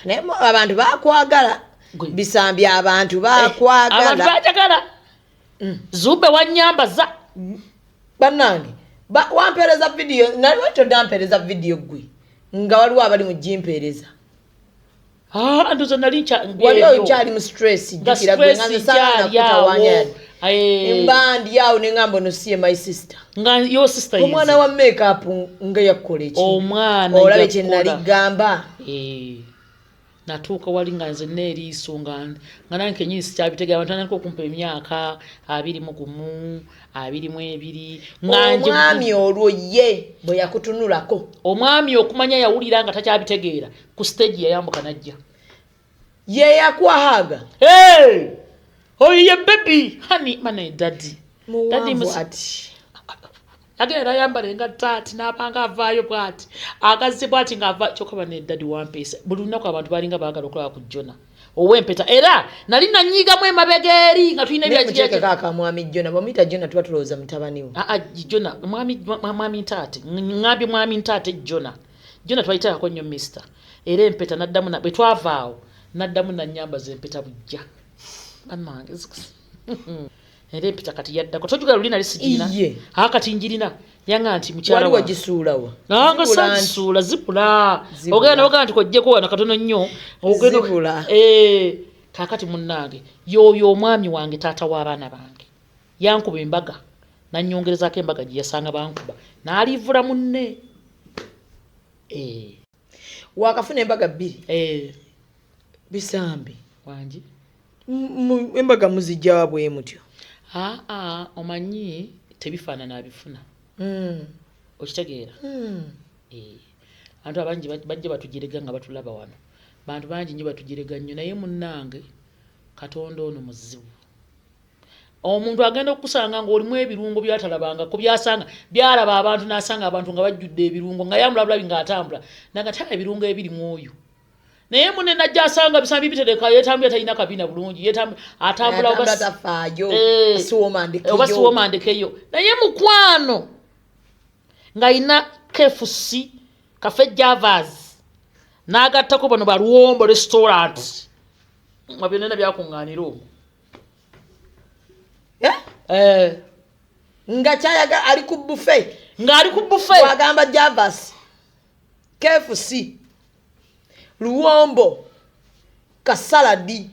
Naye abantu bakwagala. Gwe. Bisambi, abantu Abantu bakwagala. banjagala. Zube wanyambaza. Bannange, wampeereza vidiyo nali todampeereza vidiyo gwe nga waliwo abali mu gimpeereza. Ah, ndoza nali Wali ebyo. okyali mu stress. Nga Jjukira gwe nga stress nze saagala nkyali awo. nakutawaanya. Eh, Mba ndi awo ne ngamba ono siye my sister. Nga yo sister. Omwana wa makeup nga yakukola eki? Omwana Olabe kye yakukola. nali gamba. Eh, natuuka wali nga nze neeriiso nga nange kenyini sikyabitegeera. Abantu batandika okumpa emyaka 21, 22, nga Omwami olwo ye bwe yakutunulako? Omwami okumanya yawulira nga takyabitegeera ku stage, yayambuka najja. Ye yakuwahaga? Hey! Oyo ye baby honey mane daddy. Daddy. Muwanvu Ati agenda nayambala engatto ati n'abanga avaayo bw'ati, agazze bw'ati ng'ava kyokka. Bane daddy wampeesa buli lunaku, abantu balinga baagala okulaba ku Jona ow'empeta, era nali nanyiigamu emabega eri nga tulina Naye muteekeko akamwami Jona. Bwemuyita Jona tuba tulowooza mutabani we. Aa, Jona mwami, mwami Ntaate, ŋŋambye mwami Ntaate Jona. Jona twayitako nnyo mister. Era empeta naddamu bwe twava awo naddamu nanyambaza empeta bujja. Bannange, era empeta kati yaddako. Tojugala luli nali sigirina. Iye. Aa, kati njirina. Yanga nti mukyala Wali wange. wagisuulawa? Nga Zibula nti- saagisuula, zibula. Zibula. Ogenda nogamba nti kojjeko wano katono nnyo. Zibula. Eh, kaakati munnange, y'oyo omwami wange, taata w'abaana bange, yankuba embaga nanyongerezaako embaga gye yasanga bankuba n'alivula munne. Eh, Wakafuna embaga bbiri? Eh, Bisambi, wangi. Embaga muzijjawa bwe mutyo? Aa, omanyi tebifaanana abifuna. Okitegeera? Eh, abantu abangi bajja batujerega nga batulaba wano. Bantu bangi nnyo batujerega nnyo, naye munnange, Katonda ono muzibu. Omuntu agenda okukusanga ng'olimu ebirungo byatalabangako, byasanga byalaba abantu, n'asanga abantu nga bajjudde ebirungo, nga yamulabulabi ng'atambula naga ta ebirungo ebiri mu oyo. Naye munne najja asanga bisambi bitereka, yetambula, talina kabina bulungi, atambula Atambula tafaayo. Eh, Siwomandekeyo. Oba siwomandekeyo. Naye mukwano ng'alina KFC, Cafe Javas, n'agattako bano baluwombo restaurant, nga byonna byakuŋŋaanira omwo. Eh? Eh, Nga kyayaga ali ku buffet. Ng'ali ku buffet. Wagamba Javas, KFC, luwombo, kasaladi,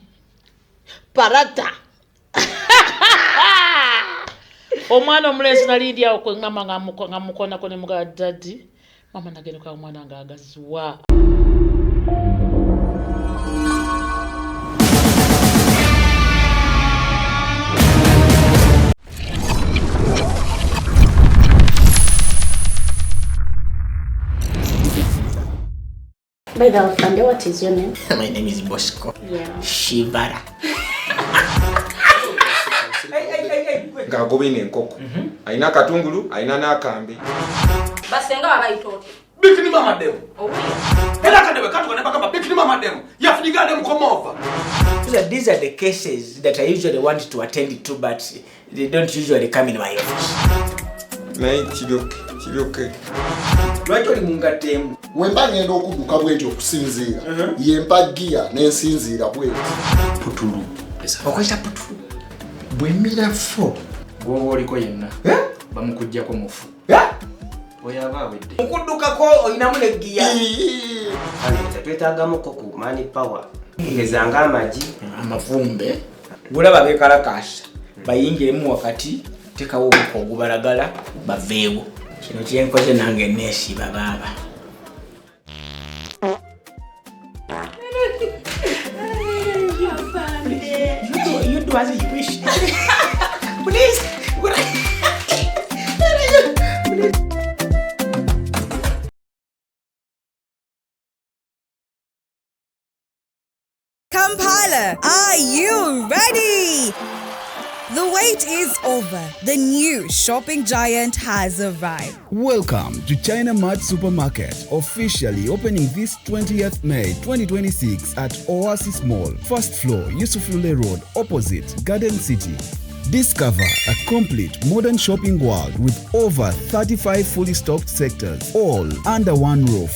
parata. Omwana omulenzi nali ndi awo mama nga mukonako ne mugaa daddy mama nagenda omwana ng'agaziwa. By the way, Fande, what is your name? My name is Bosco. Yeah. Shibara. Ng'agoba eno enkoko alina akatungulu, alina n'akambe. Basenga babayita otya? Bikini mama demu. Owulira? Era akadebe katuka ne bagamba bikini mama demu yafunyiga ne mukomova. These are the cases that I usually want to attend to, but they don't usually come in my office. Naye kiryoke kiryoke. Lwaki oli mu ngatto emu? Wemba ngenda okudduka bwe nti okusinziira yempa giya n'ensinziira bwe nti. Putulu. Okozesa putulu? Bwemira fo. Gwoba oliko yenna Eh? bamukugjako mufu. Eh? Oyo aba awedde. Mukuddukako olinamu ne giya. Kale tetwetaagamuko ku man power, ngeza ng'amagi. Amavumbe gulaba bekalakasa bayingiremu wakati, tekawo obuko ogubalagala baveewo. Kino kyenkoze nange neesiba baaba. You do as you wish. Please. Please. Kampala, are you ready? The wait is over. The new shopping giant has arrived. Welcome to China Mart Supermarket, officially opening this 20th May 2026 at Oasis Mall, first floor, Yusuf Lule Road, opposite Garden City. Discover a complete modern shopping world with over 35 fully stocked sectors, all under one roof.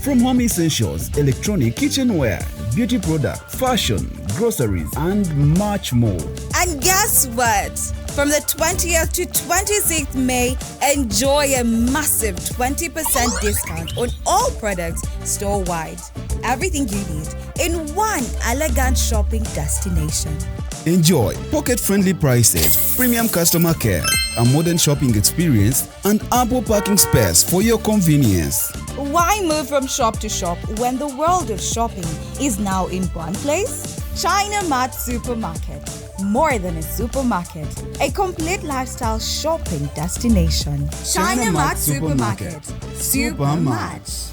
From home essentials, electronic, kitchenware, beauty products, fashion, groceries, and much more. And guess what? From the 20th to 26th May, enjoy a massive 20% discount on all products store wide. Everything you need in one elegant shopping destination. Enjoy pocket friendly prices, premium customer care, a modern shopping experience, and ample parking space for your convenience. Why move from shop to shop when the world of shopping is now in one place? China Mart Supermarket. More than a supermarket, a complete lifestyle shopping destination. China Mart Supermarket. Super much.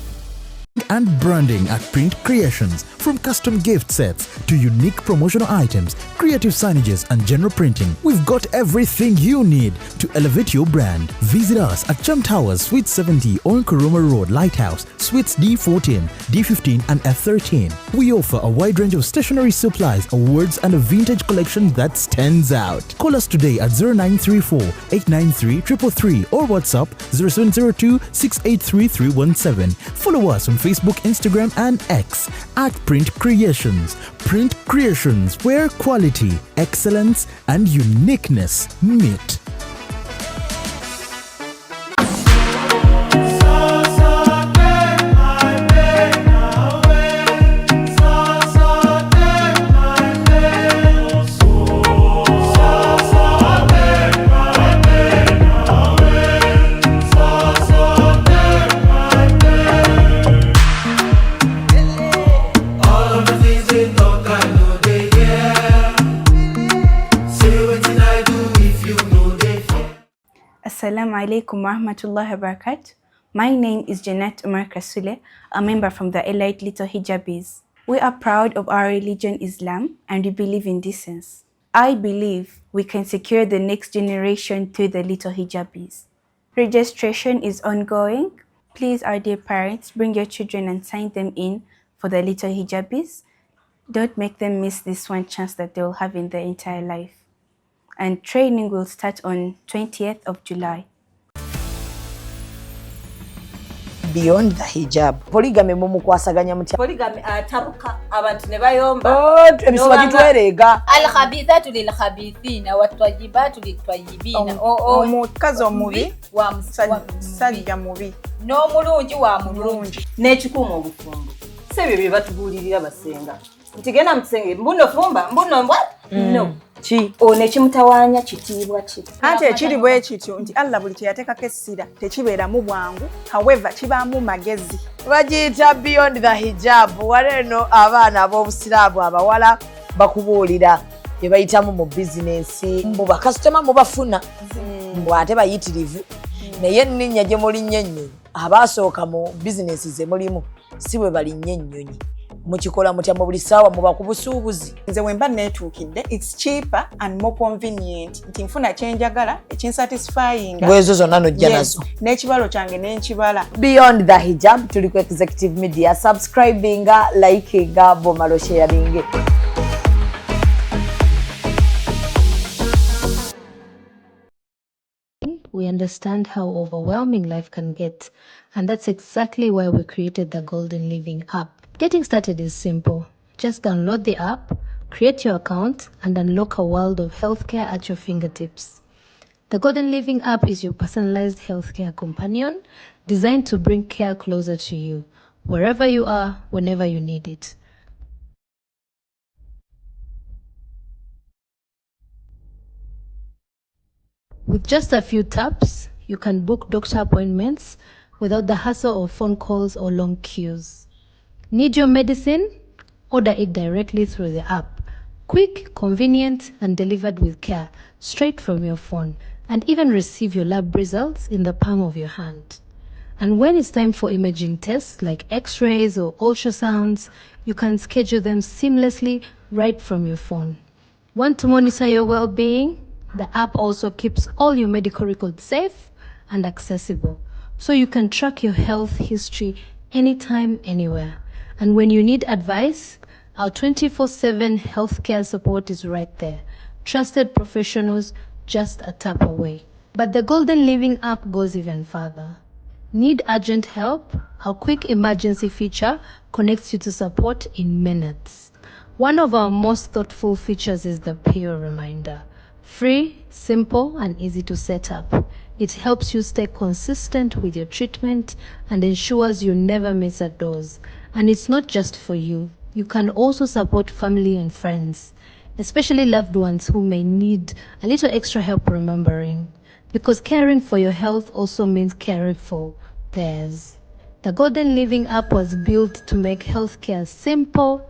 And branding at Print Creations. From custom gift sets to unique promotional items, creative signages, and general printing, we've got everything you need to elevate your brand. Visit us at Chum Towers, Suite 70 on Kuruma Road, Lighthouse, Suites D14, D15, and F13. We offer a wide range of stationery supplies, awards, and a vintage collection that stands out. Call us today at 0934 893 333 or WhatsApp 0702 683 317. Follow us on Facebook, Instagram, and X at Print Creations. Print Creations, where quality, excellence, and uniqueness meet. All of the things they talk, I know they hear. Say wetin I do if you know they fear. Assalamu alaikum warahmatullahi wabarakatuh. My name is Jeanette Umar Kasule, a member from the Elite Little Hijabis. We are proud of our religion Islam and we believe in decency. I believe we can secure the next generation through the Little Hijabis. Registration is ongoing. Please, our dear parents, bring your children and sign them in for the Little Hijabis. Don't make them miss this one chance that they will have in their entire life. And training will start on 20th of July. Beyond the Hijab, polygamy mumukwasaganya mutya? Polygamy atabuka abantu ne bayomba. Oh, emisiwa gitwereega. Alkhabithatu lilkhabithina watwajibatu litwajibina. Omukazi omubi wa musajja mubi n'omulungi wa mulungi. N'ekikuuma obufumbo si ebyo bye batubuulirira basenga nti genda mu kisenge, mbuno fumba, mbuno mbwa. No ki ono ekimutawaanya kitiibwa ki? Anti ekiri bwe kityo nti Allah buli kye yateekako essira tekibeeramu bwangu, however kibaamu magezi. Bagiyita Beyond the Hijab. Wano abaana ab'obusiraamu abawala bakubuulira bye bayitamu mu bizinensi, mbu bakasitoma mubafuna, mbu ate bayitirivu, naye enninnya gye mulinnya ennyonyi, abaasooka mu bizinensi ze mulimu si bwe balinnya ennyonyi. Mukikola mutya mu buli ssaawa muba ku busuubuzi? Nze wemba neetuukidde, it's cheaper and more convenient nti nfuna kyenjagala ekinsatisfyinga. Bwezo zonna nojja Yes, nazo. N'ekibalo kyange n'enkibala. Beyond the Hijab, tuli ku Executive Media. Subscribinga, likinga, bomalo sharinge. We understand how overwhelming life can get, and that's exactly why we created the Golden Living app. Getting started is simple. Just download the app, create your account, and unlock a world of healthcare at your fingertips. The Golden Living app is your personalized healthcare companion designed to bring care closer to you, wherever you are, whenever you need it. With just a few taps, you can book doctor appointments without the hassle of phone calls or long queues. Need your medicine? Order it directly through the app. Quick, convenient, and delivered with care, straight from your phone. And even receive your lab results in the palm of your hand. And when it's time for imaging tests like x rays or ultrasounds, you can schedule them seamlessly right from your phone. Want to monitor your well being? The app also keeps all your medical records safe and accessible, so you can track your health history anytime, anywhere. And when you need advice, our 24/7 healthcare support is right there. Trusted professionals just a tap away. But the Golden Living app goes even further. Need urgent help? Our quick emergency feature connects you to support in minutes. One of our most thoughtful features is the peer reminder. Free, simple, and easy to set up. It helps you stay consistent with your treatment and ensures you never miss a dose. And it's not just for you. You can also support family and friends, especially loved ones who may need a little extra help remembering. Because caring for your health also means caring for theirs. The Golden Living app was built to make healthcare simple,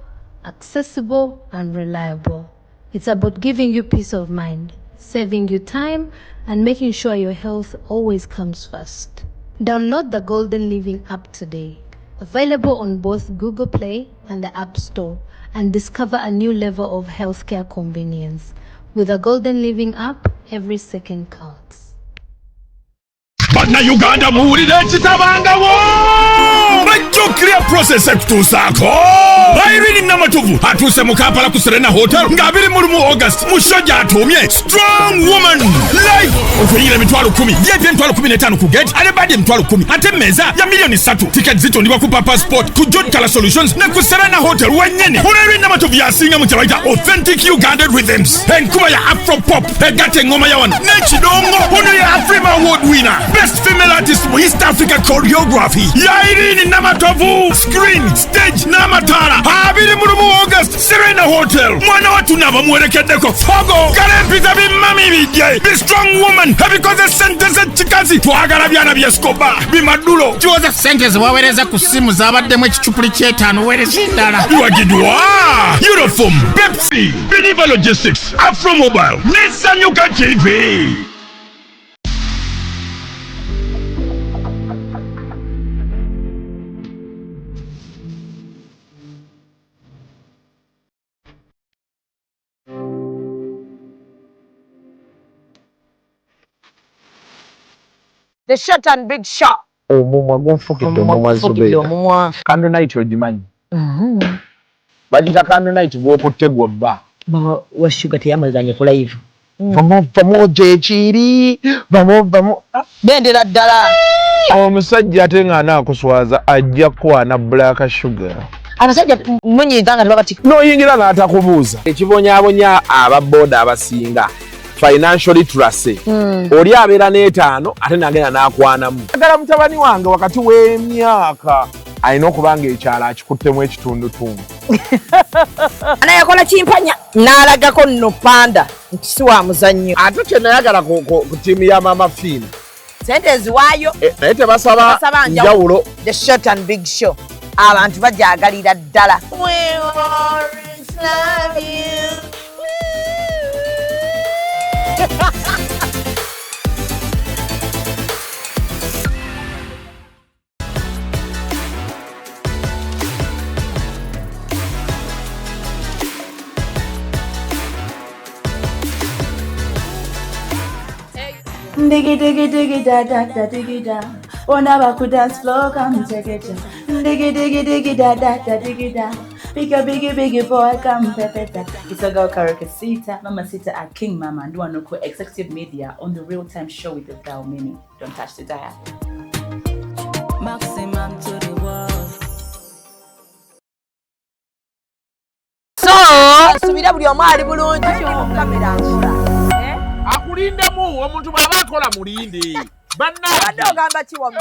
accessible, and reliable. It's about giving you peace of mind, saving you time, and making sure your health always comes first. Download the Golden Living app today. Available on both Google Play and the App Store, and discover a new level of healthcare convenience. With the Golden Living app, every second counts. Bannayuganda, muwulire ekitabangawo. Bajjo Clear Process ekutuusaako. Irene Namatovu atuuse mu Kampala ku Serena Hotel nga 21 August mu show gy'atuumye Strong Woman Live. Okuyingira 10,000, VIP 15,000 ku gate, ate badi 10,000, ate emmeeza ya miliyoni 3. Tiketi zitundibwa ku Papa Sport, ku Jod Color Solutions ne ku Serena Hotel wennyini. Ono Irene Namatovu yasinga mu kye bayita authentic Ugandan rhythms, enkuba ya afro pop egatta eŋŋoma ya wano n'ekidongo. Ono ye Afrima Award winner, best female artist mu East Africa choreography ya Irene Namatovu. Screen, stage n'amataala, 21 August, Serena Hotel. Mwana wattu naabamuwerekeddeko fogo kalempita bimami bijje bi strong woman ebikoze sente z'ekikazi. Twagala byana byeskoba bimadulo. Kiwoza sente zewaweereza ku ssimu zabaddemu ekicupuli ky'etaano, weereza endala. Biwagiddwa Uniform, Pepsi, Beniva Logistics, Afro Mobile ne Sanyuka TV. The Short and Big Shot. Omumwa gunfukidde omumwa. Gufukidde Zubeera. Omumwa. Candle night ogimanyi? Bagita candle night gw'okutte gwobba. Mama wa Shuga teyamazanye ku live. Vamu vamu gyekiri, vamu vamu. Bendera ddala. Omusajja ate ng'anaakuswaza ajja kukwana Black Sugar. Abasajja munyiiga nga tebabatika. N'oyingira n'atakubuuza. Ekibonyaabonya ababooda abasinga, financial literacy. Oli abeera n'etaano ate n'agenda n'akwanamu. Agala mutabani wange wakati w'emyaka alina okuba ng'ekyalo akikuttemu ekitundutundu. Anayakola kimpanya n'alagako nno panda nti si wa muzannyo. Ate kye nayagala ku ttiimu ya Mama Fiina, sente eziwaayo. Naye tebasaba Tebasaba njawulo. The Short and Big Show abantu bajagalira ddala. We always love you. Diggy diggy diggy da da da diggy da. Wanna ku dance floor, come take it. Diggy diggy diggy da da da diggy da. Pick a biggie biggie boy, come pepeta. It's a girl Karaoke Sita, Mama Sita at King Mama and Duanoko Executive Media on the Real Time Show with the Gal Mimi. Don't touch the dial. Maximum to the world. So nsubira buli omu ali bulungi kamera nkola. Akulindemu omuntu bw'aba akola mulinde. Badde ogamba ki wamma?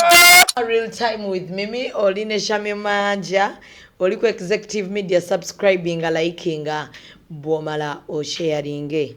Real Time with Mimi, oli ne Shami Manja, oli ku Executive Media. Subscribinga, likinga, bw'omala osharinge.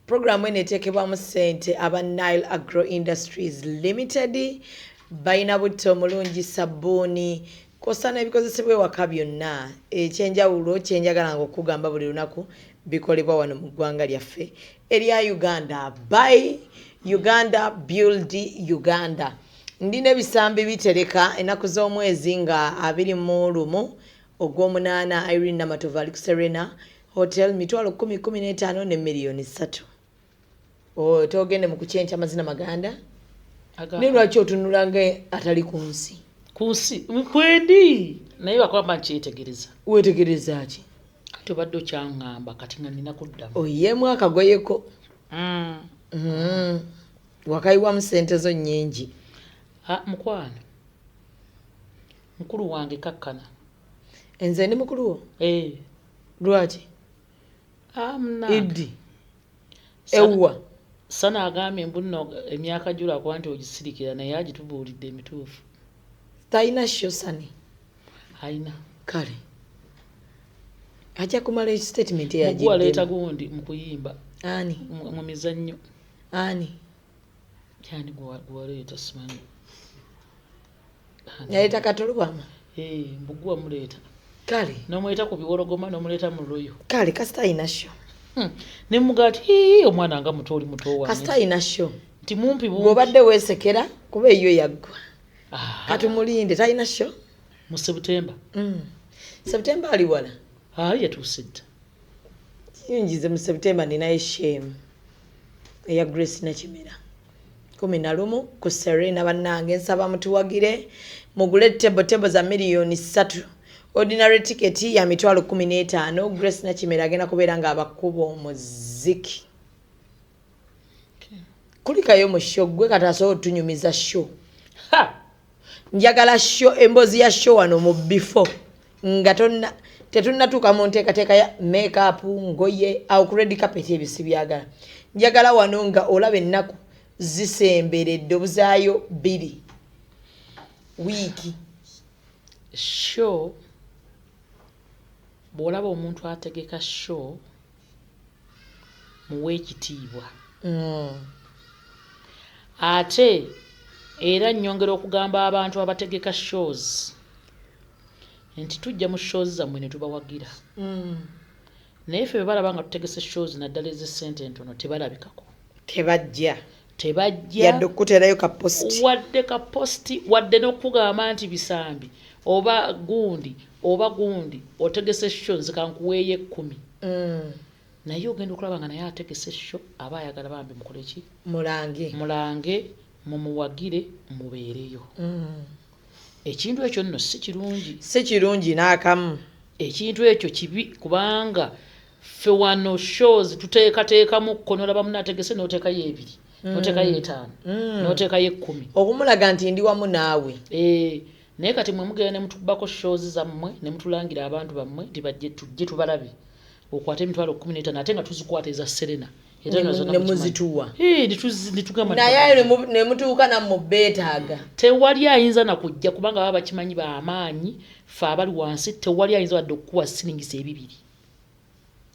Programu eno eteekebwamu ssente aba Nile Agro Industries Limited. Balina butto omulungi, sabbuuni, kwossa n'ebikozesebwa ewaka byonna. Ekyenjawulo kyenjagalanga okugamba buli lunaku, bikolebwa wano mu ggwanga lyaffe erya Uganda, by Uganda, build Uganda. Ndina ebisambi bitereka ennaku z'omwezi nga 21 ogw'omunaana. Irene Namatovu ali ku Serena Hotel, 10,000, 15 ne miliyoni 3. Togende mu kukyenkya amazina maganda. Naye lwaki otunula nga atali ku nsi? Ku nsi kwendi, naye bakwamba nkyetegereza. Weetegereza ki? Ati obadde okyaŋŋamba kati nga nina kuddamu. Oyeemu akagoyeko. Wakayiwamu sente zo nnyingi. Ah, mukwano mukulu wange kakkana. Nze ndi mukulu wo? Eh. Lwaki? Ah, munnange. Iddi ewwa. Sana agambye mbu nno emyaka gy'olwakuba nti ogisirikira, naye agitubuulidde emituufu. Talina show, Sani? Alina. Kale ajja kumala statement. Muguwa aleeta Eyagiddemu. Gundi mu kuyimba. Ani? Mu mizannyo. Ani? Yani gwewaleeta simanyi. Yaleeta Katolubama. Eh, mbuguwa muleeta. Kale. N'omuleeta ku biwologoma, n'omuleeta mu loyo. Kale kasita alina show. Ne mugaa ti, "Hii, omwana nga muto, oli muto wange." Kasita alina show. Nti mumpi bumpi. Bw'obadde weesekera kuba eyo yaggwa, katumulinde, talina show. Mu Sebutemba. Sebutemba ali wala. Ali yatuuse dda. Yingize mu Sebutemba, ninayo shame eya Grace Nakimera 11 ku Serena. Bannange, nsaba mutuwagire, mugule table. Table za miliyoni 3, ordinary ticket ya 150,000. Grace Nakimera agenda kubeera ng'abakuba omuziki. Kulikayo mu show gwe kati asobola otunyumiza show. Njagala show, emboozi ya show wano mu before nga tonna tetunnatuuka mu nteekateeka ya makeup, ngoye, awo ku red carpet, ebyo sibyagala. Njagala wano nga olaba ennaku zisemberedde, obuzaayo 2 wiiki. Show, bw'olaba omuntu ategeka show, muwe ekitiibwa. Ate era nnyongera okugamba abantu abategeka shows nti tujja mu shows zammwe ne tubawagira, naye ffe bwe balaba nga tutegese shows, naddala ez'essente entono, tebalabikako. Tebajja. Tebajja. Yadde okukuterayo ka post. Wadde ka post, wadde n'okugamba nti bisambi oba gundi oba gundi otegese show, nze kankuweeyo 10. Naye ogenda okulaba nga naye ategese show, aba ayagala bambi mukole ki? Mulange. Mulange, mumuwagire, mubeereyo. Ekintu ekyo nno si kirungi. Si kirungi n'akamu. Ekintu ekyo kibi, kubanga ffe wano shows tuteekateekamukko, nolaba munaategese n'oteekayo 2, n'oteekayo 5, n'oteekayo 10. Okumulaga nti ndi wamu naawe. Eh, naye kati mwe mugenda ne mutukubako shows zammwe ne mutulangira abantu bammwe nti bajje, tujje tubalabe, okwate 15,000, ate nga tuzikwata eza Serena. Era nazo ne muzituwa. Eh, netugamba nti naye ne mutuuka nammwe beetaaga. Tewali ayinza nakujja, kubanga baba bakimanyi bamaanyi, ffe abali wansi tewali ayinza wadde okukuwa siringisa 2.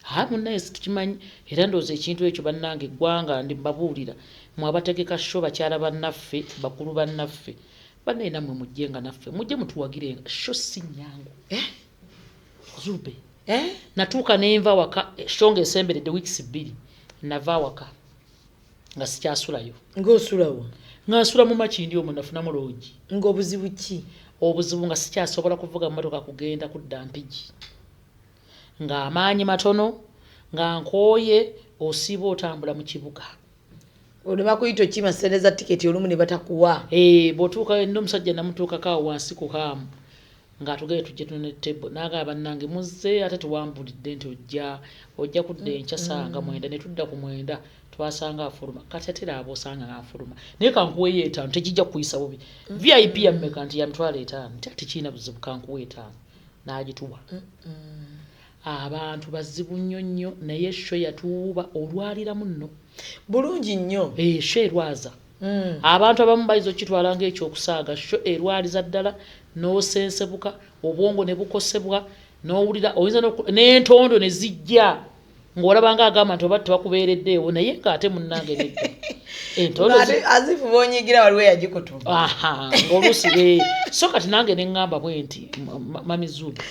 Ha, munnaye, tukimanyi. Era ndowooza ekintu ekyo, bannange, eggwanga, ndi mbabuulira mwe abategeka show, bakyala bannaffe, bakulu bannaffe, bannaye, nammwe mujje nga naffe, mujje mutuwagirenga show. Si nnyangu, Zube. Natuuka nenva waka show ng'esemberedde weeks 2, nava awaka nga sikyasulayo. Ng'osulawo? Nga nsula mu Makindi omwo, nafunamu lodge. Ng'obuzibu ki? Obuzibu nga sikyasobola kuvuga mmotoka kugenda kudda Mpigi, ng'amaanyi matono, nga nkooye, osiiba otambula mu kibuga. Olwo bakuyita okima ssente za tiketi, olumu ne batakuwa. Eh, bw'otuuka n'omusajja namutuukako awo wansi ku haamu ng'atugere tujje tunone table, n'agamba, "Bannange, muzze, ate tewambulidde nti ojja kudda enkya sanga 9." Ne tudda ku 9, twasanga afuluma. Kati ate era aba osanga nga nfuluma, naye kankuweeyo 5, tekijja kukuyisa bubi. VIP yammeka? Nti ya 50,000. Nti ate kiina buzibu, kankuwa 5. N'agituwa. Abantu bazibu nnyo nnyo, naye show yatuuba, olwaliramu nno. Bulungi nnyo. Eh, show erwaza. Abantu abamu bayinza okukitwala ng'ekyokusaaga. Show erwaliza ddala, n'osensebuka, obwongo ne bukosebwa, n'owulira oyinza n'entondo ne zijja ng'olaba nga agamba nti oba tebakubeereddeewo, naye ng'ate munnange nedda. Entondo azifu bonyigira waliwo eyagikutuma. Aha, ng'oluusi eh. So kati nange ne ŋŋamba bwe nti, Mami Zubi,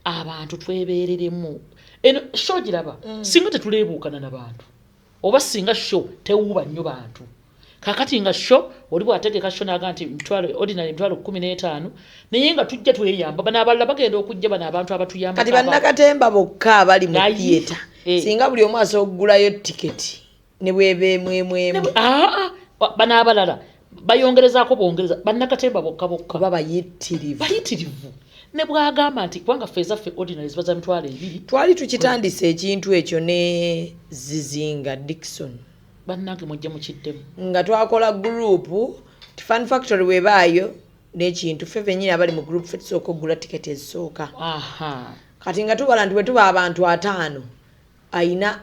abantu twebeereremu. Eno show giraba, singa tetuleebuukana na bantu, oba singa show tewuuba nnyo bantu. Kakati nga show oli bw'ategeka show n'aga nti mitwalo ordinary 15,000, naye nga tujja tweyamba, bano abalala bagenda okujja, bano abantu abatuyamba. Kati bannakatemba bokka abali mu Naye, theatre, singa buli omu asobola okugulayo tiketi ne bweba emwemwemu. Aa, bano abalala bayongerezaako bwongereza, bannakatemba bokka bokka oba bayitirivu. Bayitirivu. Ne bwagamba nti kubanga ffe ezaffe ordinary ziba za 20,000. Twali tukitandise ekintu ekyo ne Zizinga Dickson. Bannange, mujje mukiddemu. Nga twakola group Ti Fun Factory webaayo n'ekintu, ffe bennyini abali mu group ffe tusooka okugula tiketi ezisooka. Kati nga tubala nti bwe tuba abantu 50, ayina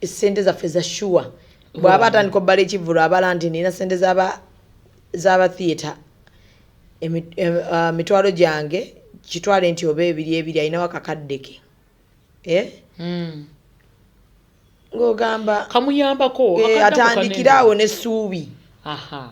essente zaffe za sure. Bw'aba atandika obbala ekivvulu, abala nti nina sente z'aba theatre, mitwalo gyange kitwale nti oba ebiri ebiri, ayinawo akakadde ke. Eh? Ng'ogamba kamuyambako. Atandikira awo n'essuubi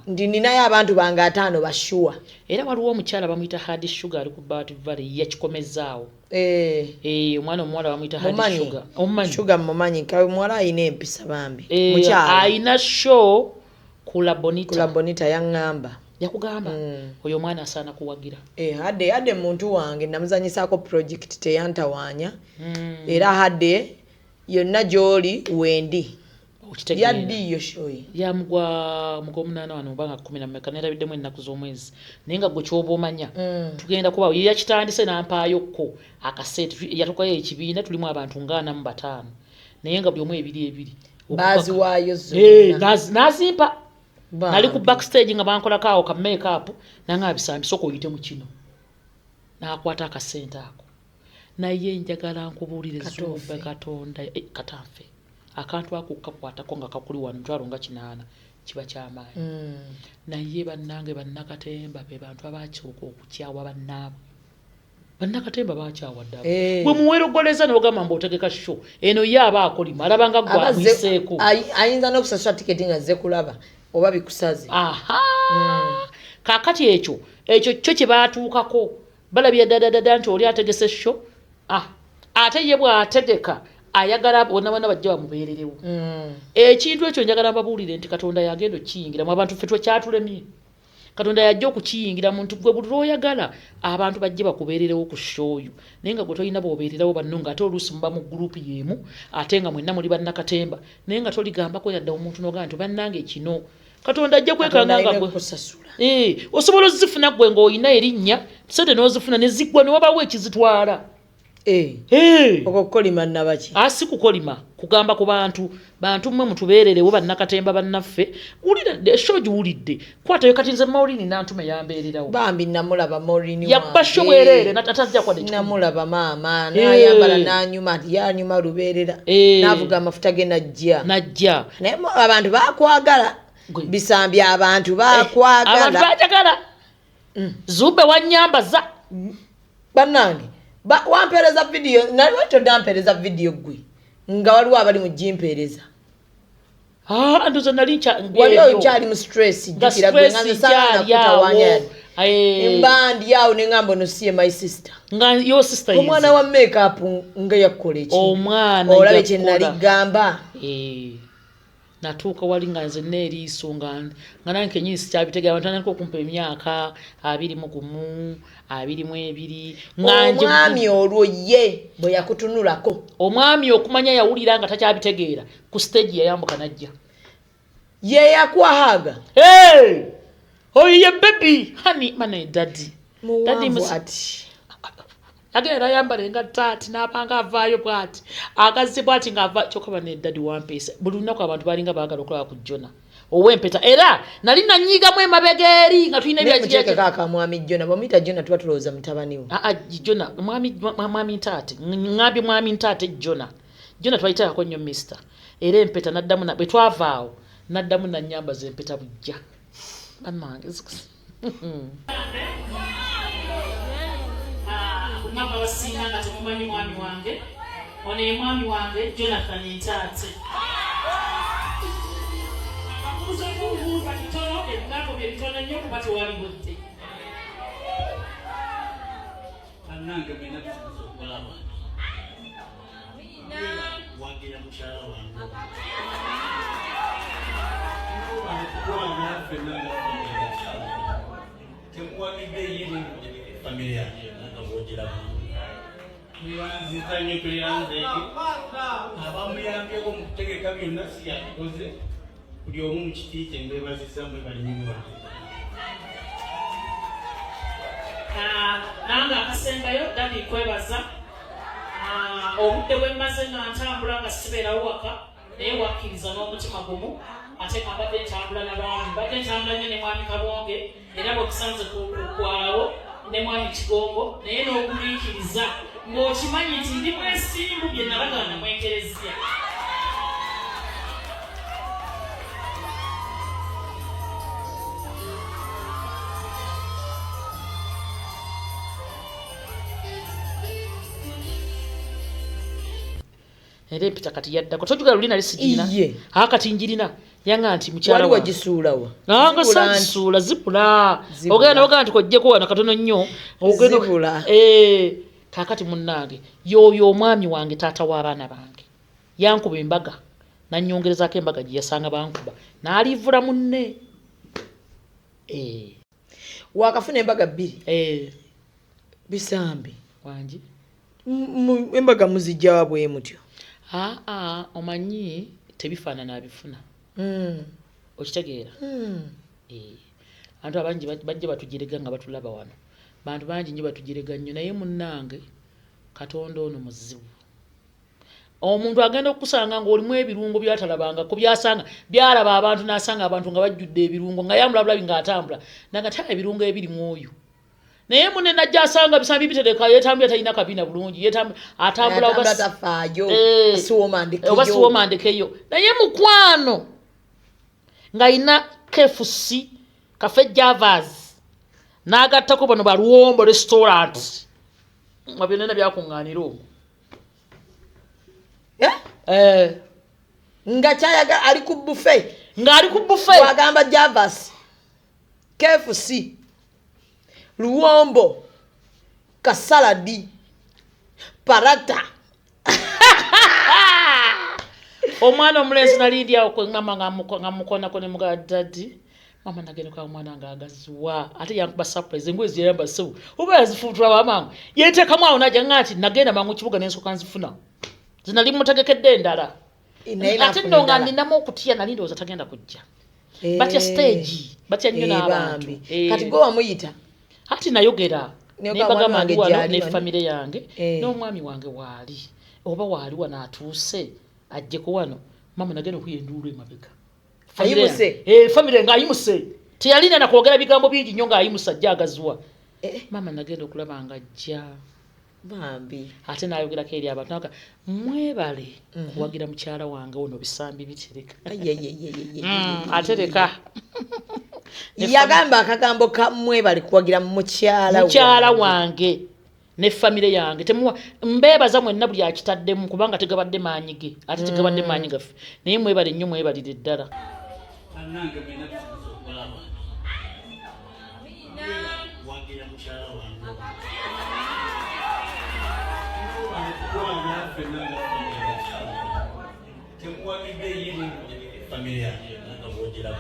nti ninayo abantu bange 50 ba sure. Era waliwo omukyala bamuyita Hard Sugar, ali ku Bat Valley, yakikomezaawo. Omwana omuwala bamuyita Hard Mumanyi. Sugar. Omumanyi? Sugar mumanyi, kawe muwala ayina empisa bambi. Mukyala. Ayina show ku La Bonita. Ku La Bonita yaŋŋamba. Yakugamba? Oyo omwana asaana kuwagira. Hadde muntu wange namuzanyisaako project, teyantawaanya. Era Hadde yonna gy'oli wendi. Okitegeera. Yaddi yo show ye? Yamugwa mugwomunaana wano oba nga kumi na mmeka, neerabiddemu ennaku z'omwezi, naye nga gwe ky'oba omanya tugenda kuba ye yakitandise n'ampaayokko akaseeti. Yatukayo ekibiina, tulimu abantu nga 45, naye nga buli omu ebiri ebiri. Baaziwaayo zonna? N'azimpa. Bambi. Nali ku backstage nga bankolako awo ka make up, nanga bisambi, sooka oyite mu kino, n'akwata akasente ako. Naye njagala nkubuulire. Katuufe. Zumba Katonda, katanfe akantu ako kakwatako nga kakuli wano mitwalo nga 80, kiba kyamaanyi. Naye bannange, bannakatemba be bantu abakyoka okukyawa bannaabwe. Bannakatemba bakyawa ddala. Bwe muwerogoleza n'ogamba mbu otegeka show eno, ye aba akolima, alaba nga gwe amwiseeko. Ayinza n'okusasula tiketi nga azze kulaba oba bikusaze. Aha, kaakati ekyo kyo kye baatuukako, balabye ddadadada nti oli ategese show. Ah, ate ye bw'ategeka ayagala bonna bonna bajja bamubeererewo. Ekintu ekyo njagala mbabuulire nti Katonda yagenda okukiyingiramu. Abantu ffe twekyatulemye, Katonda yajja okukiyingiramu nti gwe buli lw'oyagala abantu bajje bakubeererewo ku show yo, naye nga gwe tolina bw'obeererawo banno, ng'ate oluusi muba mu gurupu y'emu, ate nga mwenna muli bannakatemba, naye nga toligambako yadde omuntu n'ogamba nti bannange kino. Katonda ajja kwekanga Katonda nga alina gwe okukusasula. Osobola ozifuna gwe ng'olina erinnya, sente n'ozifuna ne ziggwa ne wabaawo ekizitwala. Okwo kukolima nnabaki? Asi kukolima, kugamba ku bantu, bantu mmwe mutubeererewo, bannakatemba bannaffe. Wulira show giwulidde, kwatayo. Kati nze Maureen Nantume yambeererawo. Bambi namulaba Maureen. Yakkuba show bwereere, atajja kwadde kikumi. Namulaba maama n'ayambala n'anyuma, ati yanyuma lubeerera. N'avuga amafuta ge najja. Najja. Naye abantu bakwagala bisambi, abantu bakwagala. Abantu bajagala Zube wanyambaza. Bannange, wampeereza vidiyo, naye lwaki todampeereza vidiyo gwe nga waliwo abali mu gimpeereza? Ah, ndoza nali Wali ebyo. okyali mu stress. Nga Jjukira gwe nga stress nze saagala nkyali awo. nakutawaanya. Mba ndi awo ne ŋŋamba ono si ye my sister. Nga yo sister Omwana yize. wa makeup nga yakukola eki? Omwana Olabe kye yakola. nali gamba. Natuuka wali nga nze neeriiso nga nange kenyini sikyabitegera. Abantu batandika okumpa emyaka 21, 22, nga nje Omwami olwo ye bwe yakutunulako? Omwami okumanya yawulira nga takyabitegeera, ku stage yayambuka najja. Ye yakwahaga? Hey! Oyo ye baby honey mane daddy. Daddy. Muwanvu Ati agenda ayambala engatto ati n'abanga avaayo bw'ati, agazze bw'ati ng'ava, kyokka bane daddy wampeesa. Buli lunaku abantu balinga baagala okulaba ku Jona ow'empeta, era nali nanyiigamu emabega eri nga tulina Naye muteekeko akamwami Jona. Bw'omuyita Jona tuba tulowooza mutabani we. Aa, Jona mwami, mwami Ntaate, ŋŋambye mwami Ntaate Jona. Jona twayitako nnyo mister. Era empeta naddamu bwe twavaawo naddamu nannyambaza empeta bujja, bannange. Mama basinga nga temumanyi mwami wange. Ono ye mwami wange Jonathan Ntaate. Abakuuza okubuuza bitono, ebigambo bye bitono nnyo kuba tewali budde. Bannange mwena, tusobola okulaba wagira mukyala wange kubanga ffenna nga temuwagidde ye famire yange yonna nga bwogiramu. Tweyanziza nnyo, tweyanzeeke abamuyambyeko mu kutegeka byonna, si yabikoze buli omu mu kiti kye. Mbeebazizza mwe balinyini wange. Nange akasembayo, daddy, kwebaza. Obudde bwe mmaze nga ntambula nga sibeerawo waka, naye wakkiriza n'omutima gumu. Ate nga mbadde ntambula nabaami, mbadde ntambula nnyo ne mwami Kabonge, era bwekusanze kwawo ne mwami Kigongo, naye n'ogumiikiriza ng'okimanyi nti ndi mwesimbu bye nabagana mu ekereziya. Era empita kati yaddako, tojugala luli nali sigirina, aa kati njirina. Yanga nti mukyala wali wagisuulawa? Nga sagisuula, zibula. Ogenda nogamba nti kojjeko wano katono nnyo. Zibula. Kaakati munnange, y'oyo omwami wange, taata w'abaana bange, yankuba embaga nanyongerezaako embaga gye yasanga bankuba n'alivula munne. Wakafuna embaga 2? Bisambi wangi embaga muzijjawa bwe mutyo? Aa, omanyi tebifaanana abifuna. Okitegeera? Abantu abangi bajja batujerega nga batulaba wano, bantu bangi nnyo batujerega nnyo, naye munnange Katonda ono muzibu. Omuntu agenda okukusanga ng'olimu ebirungo byatalabangako, byasanga byalaba abantu, n'asanga abantu nga bajjudde ebirungo, nga yamulabulabi ng'atambula nagata ebirungo ebiri mu oyo, naye munne najja asanga bisambi bitereka, yetambula talina kabina bulungi, atambula oba siwomandekeyo, naye mukwano ng'alina KFC Cafe Javas n'agattako bano baluwombo restaurant nga byonna byakuŋŋaanira omwo. Nga kyayaga ali ku buffet, ng'ali ku buffet wagamba Javas, KFC, luwombo, kasaladi, parata. Omwana omulenzi nali ndi awo mama nga mukonako ne mugaa daddy, mama nagenda kwa omwana nga agaziwa, ate yankuba surprise engoye ziyamba ssebo oba yazifuutula bamangu yeteekamu awo najja nga nti nagenda mangu kibuga n'ensooka nzifuna zinali mutegekedde endala, ate nno nga ninamu okutya, nali ndowooza tagenda kujja. Batya stage, batya nnyo n'abantu. Kati gwe wamuyita? Ati nayogera nembagamba ndi wano ne famire yange n'omwami wange waali, oba waali wano atuuse ajjeko wano. Mama nagenda okuya enduulu emabega, ayimuse famire ng'ayimuse, teyalina nakwogera bigambo bingi nnyo ng'ayimusa ajja agaziwa. Mama nagenda okulaba nga ajja bambi, ate n'ayogerako eri abantu naga mwebale kuwagira mukyala wange ono bisambi bitereka. Atereka. Yagamba akagambo ka mwebale kuwagira mukyala wange ne famire yange. Temuwa mbeebaza mwenna buli akitaddemu, kubanga tegabadde maanyi ge, ate tegabadde maanyi gaffe, naye mwebale nnyo, mwebalire ddala. Bannange mwenna tusinze okulaba wagira mukyala wange temuwagidde ye famire yange nga bwogiramu.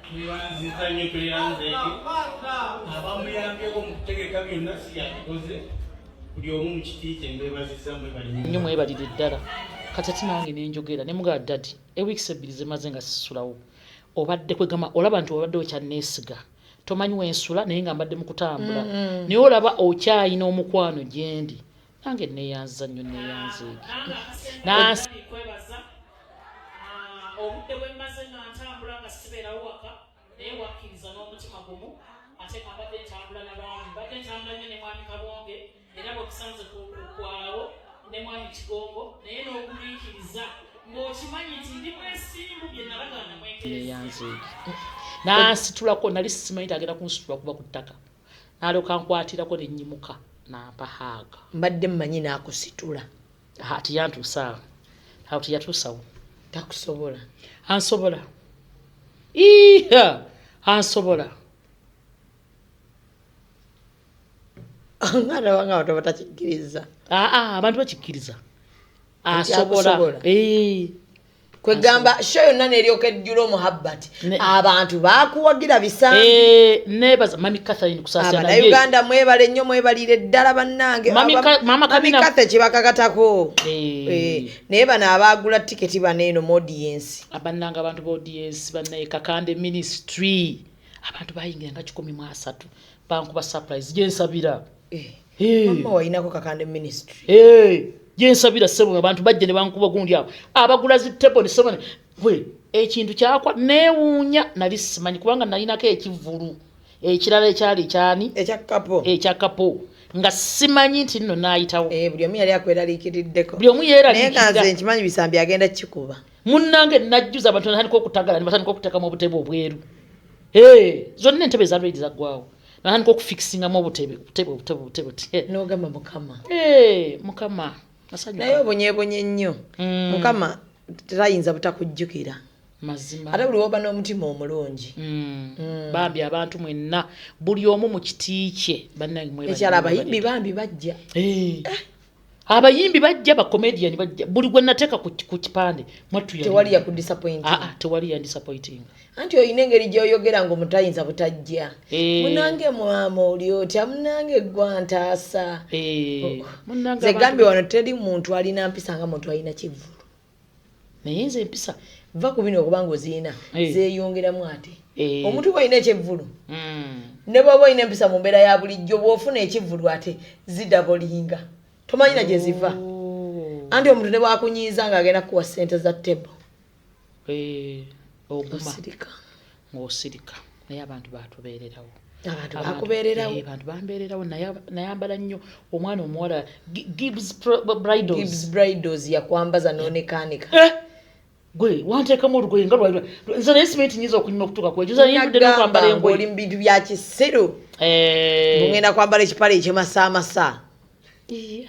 Tweyanziza nnyo, tweyanzeeke abamuyambyeko mu kutegeka byonna si yabikoze, buli omu mu kiti kye mbeebazizza, mwebale nnyo, mwebalire ddala. Kati ate nange nenjogera ne mugaa daddy, ewiikisi 2 zemaze nga sisulawo, obadde kwegama olaba nti obadde okyanneesiga, tomanyi wensula naye nga mbadde mu kutambula, naye olaba okyayina omukwano gyendi, nange neeyanziza nnyo, neeyanzeege. Obudde bwe mmaze nga ntambula nga sibeerawo waka, naye wakkiriza n'omutima gumu, ate nga mbadde ntambula nabaami, mbadde ntambula nnyo ne mwami Kabonge, era bwekusanze kwawo ne mwami Kigongo, naye n'ogumiikiriza ng'okimanyi nti ndi mwesimbu bye nabagana mu ekereziya. N'ansitulako, nali simanyi nti agenda kunsitula kuva ku ttaka, n'alyoka nkwatirako ne nnyimuka n'ampa haaga. Mbadde mmanyi n'akusitula. Tiyantuusa awo, awo tiyatuusawo. Takusobola. Ansobola. Iiha, ansobola. Nga ndaba nga abantu batakikkiriza. Aa, abantu bakikkiriza. Asobola. Kwegamba show yonna n'eryoka ejjula omuhabbati, abantu baakuwagira bisambi. Neebaza Mami Catherine kusaasira naye. Abannayuganda mwebale nnyo, mwebalire ddala bannange. Mami Catherine kibakakatako. Naye bano abaagula tiketi bano eno mu audience. Abannange abantu ba audience bannaye Kakande ministry, abantu bayingira nga 130 bankuba surprise gye nsabira. Mama walinako Kakande ministry. Gyensabira ssebo, abantu bajja ne bankuba gundi awo abagula zi table ne ssebo we Ekintu kyakwa neewuunya, nali simanyi kubanga nalinako ekivvulu ekirala ekyali kyani, ekya kapo, nga simanyi nti nno naayitawo. Buli omu yali akweraliikiriddeko. Buli omu Naye nga yeeraliikirira. nze nkimanyi Bisambi agenda kikuba. Munnange, najjuza abantu, natandika okutagala, ne batandika okuteekamu obutebe obweru. Zonna entebe eza red zaggwawo, natandika okufikisingamu obutebe, obutebe, obutebe, obutebe, obutebe. N'ogamba Mukama. Mukama nasanyuka. Naye obonyeebonye nnyo. Mukama tayinza butakujjukira. Mazima. Ate buli woba n'omutima omulungi. Bambi abantu mwenna, buli omu mu kiti kye, bannange mwebale. Ekyalo mwebale. abayimbi bambi bajja. Abayimbi bajja, bacomedian bajja, buli gwe nateeka ku kipande mwattu yali. Tewali yakudisappointing. Ah, ah, tewali yandisappointing. Anti olina engeri gy'oyogera ng'omuntu ayinza butajja. Munange mwama oli otya, munange gwantaasa. Munnange Nze abantu- gambye wano teri muntu alina mpisa nga muntu alina kivvulu. Naye nze empisa va ku bino okubanga ozirina, zeeyongeramu ate. Omuntu bw'olina ekyevvulu, ne bw'oba olina empisa mu mbeera ya bulijjo, bw'ofuna ekivvulu ate zidabolinga, tomanyi na gye ziva. Anti omuntu ne bw'akunyiiza ng'agenda kukuwa ssente za tebo. Oguma. Osirika. Ng'osirika, naye abantu batubeererawo. Abantu bakubeererawo. Abantu bambeererawo. Nayambala nnyo omwana omuwala Gibbs Bridals. Gibbs Bridals yakwambaza n'onekaanika. Gwe wanteekamu olugoye nga lwali nze, naye simenti nyinza okunyuma okutuuka ku ekyo. Nze nayindudde n'okwambala Nagamba engoye. ng'oli mu bintu bya kisiru. Ngenda kwambala ekipale ekyemasaamasa.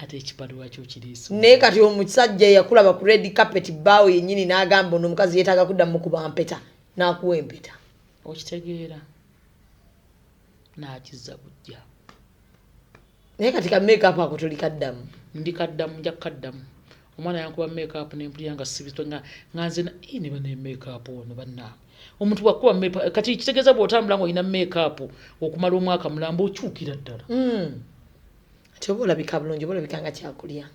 Ate ekipale lwaki okiriisa? Naye kati omusajja yakulaba ku red carpet, bbaawo yennyini n'agamba ono omukazi yeetaaga kuddamu mukuba mpeta, n'akuwa empeta. Okitegeera, n'akizza bujja. Naye kati ka makeup ako tolikaddamu? Ndikaddamu, nja kukaddamu. Omwana yankuba makeup nempulira nga sibitwe nga nze ne bana makeup ono bannange. Omuntu bwakuba makeup kati kitegeeza bw'otambula ng'olina makeup okumala omwaka mulamba okyukira ddala. Ate oba olabika bulungi, oba olabika nga kyakulya.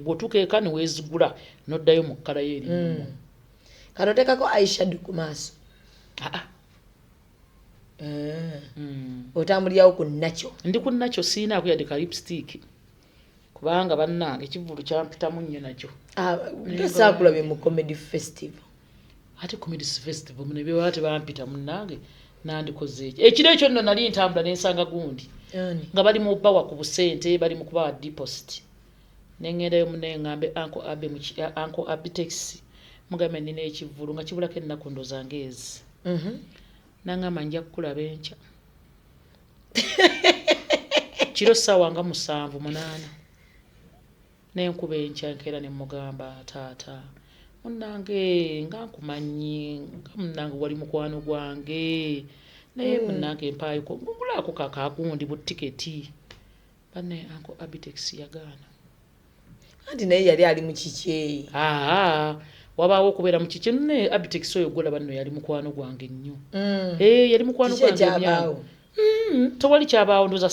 Bw'otuuka eka ne weezigula n'oddayo mu kkala yo eri. Kati oteekako eyeshadow ku maaso? Aa. Otambulirawo ku nakyo? Ndi ku nakyo, siinaako yadde ka lipstick kubanga bannange ekivvulu kyampitamu nnyo nakyo. Saakulabye mu comedy festival. Ate comedy festival muno ebyewala tebampita, munnange nandikoze ekyo. Ekiro ekyo nno nali ntambula nensanga gundi Ani? nga bali mu bawa ku busente, bali mu kubawa deposit, neŋŋendayo muneŋŋambe Uncle Abe, Uncle Abitex, mugambe nina ekivvulu nga kibulako ennaku ndoza ng'ezi. Nangamba nja kukulaba enkya kiro ssaawa nga 7, 8. Nenkuba enkya nkeera ne mugamba, taata munnange nga nkumanyi, nga munnange wali mukwano gwange, naye munnange mpaayoko ngulaako kakagundi butiketi. Banne Uncle Abitex yagaana. Anti naye yali ali mu kikyeyi. Aa, wabaawo okubeera mu kiki ne Abitex oyo gwolaba nno yali mukwano gwange nnyo. Yali mukwano Kiki gwange ekyabaawo? emyaka. Tewali kyabaawo, ndowooza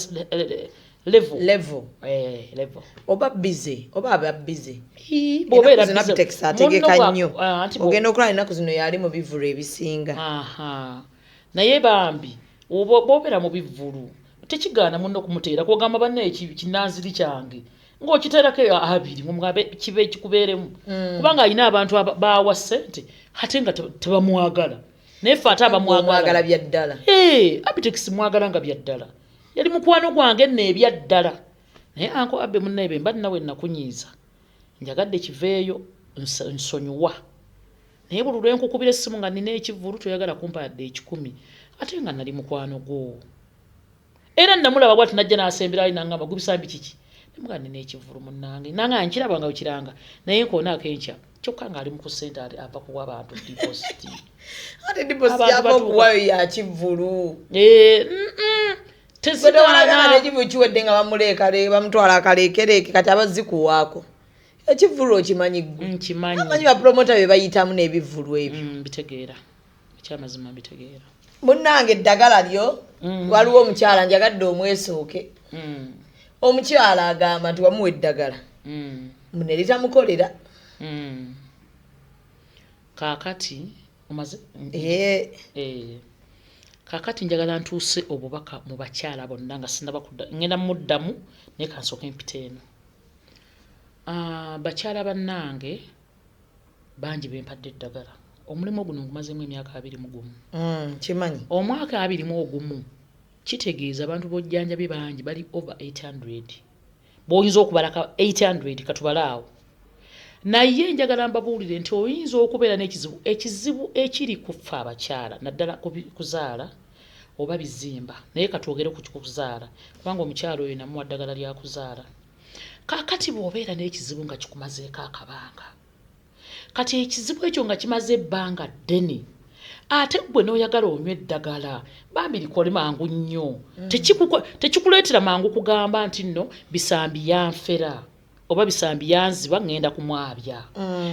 level. Level. Level. Oba busy, oba aba busy. Bw'obeera Ennaku zino busy, Abitex ategeka munno nnyo. Ah, anti Ogenda okulaba ennaku zino yali mu bivvulu ebisinga. Aha. Naye bambi bw'obeera mu bivvulu tekigaana munno kumuteera kwogamba banne kinanziri kyange ng'okiteerako abiri ng'omugambe kibe kikubeeremu. Kubanga alina abantu baawa ssente ate nga tebamwagala, naye ffe ate abamwagala. Omwagala bya ddala. Abitex mwagala nga bya ddala, yali mukwano gwange nno ebya ddala. Naye Uncle Abe munnaebe mba nnawe nakunyiiza, njagadde kiveeyo, nsonyiwa, naye buli lwe nkukubira essimu nga nina ekivvulu toyagala kumpa yadde 100, ate nga nali mukwano gwo. Era namulaba bwati najja n'asembera ali nangamba gubisambi kiki, nemugaa nina ekivvulu munnange, nanga nkiraba nga wekiranga naye nkoona akenkya, kyokka ng'ali mu ku ssente ava kuwa abantu deposit. Ate deposit Abantu yava batuuka. okuwayo ya kivvulu. Tezigaana. N'ekivvulu kiwedde nga bamuleeka bamutwala akaleekereeke, kati abazikuwaako ekivvulu okimanyi ggwe. Nkimanyi. Amanyi bapromota be bayitamu n'ebivvulu ebyo. Mbitegeera, ekyamazima mbitegeera. Munnange eddagala lyo, waliwo omukyala njagadde omwesooke. Omukyala agamba nti wamuwa eddagala mune litamukolera. Kaakati omaze? Kaakati njagala ntuuse obubaka mu bakyala bonna nga sinnaba kudda, ngenda muddamu naye kansooke mpita eno. Bakyala bannange bangi bempadde eddagala Omulimu guno ngumazeemu emyaka 21. Kimanyi. Omwaka 21 kitegeeza abantu b'ojjanjabye bangi, bali over 800, bw'oyinza okubalaka 800 katubale awo. Naye njagala mbabuulire nti oyinza okubeera n'ekizibu, ekizibu ekiri kufa abakyala naddala kuzaala oba bizimba, naye katwogere ku kuzaala, kubanga omukyala oyo namuwa ddagala lya kuzaala. Kaakati bw'obeera n'ekizibu nga kikumazeeko akabanga, kati ekizibu ekyo nga kimaze ebbanga ddene, ate ggwe n'oyagala onywa eddagala, bambi likole mangu nnyo. Tekikuleetera mangu kugamba nti nno Bisambi yanfera oba Bisambi yanziba, ŋŋenda kumwabya.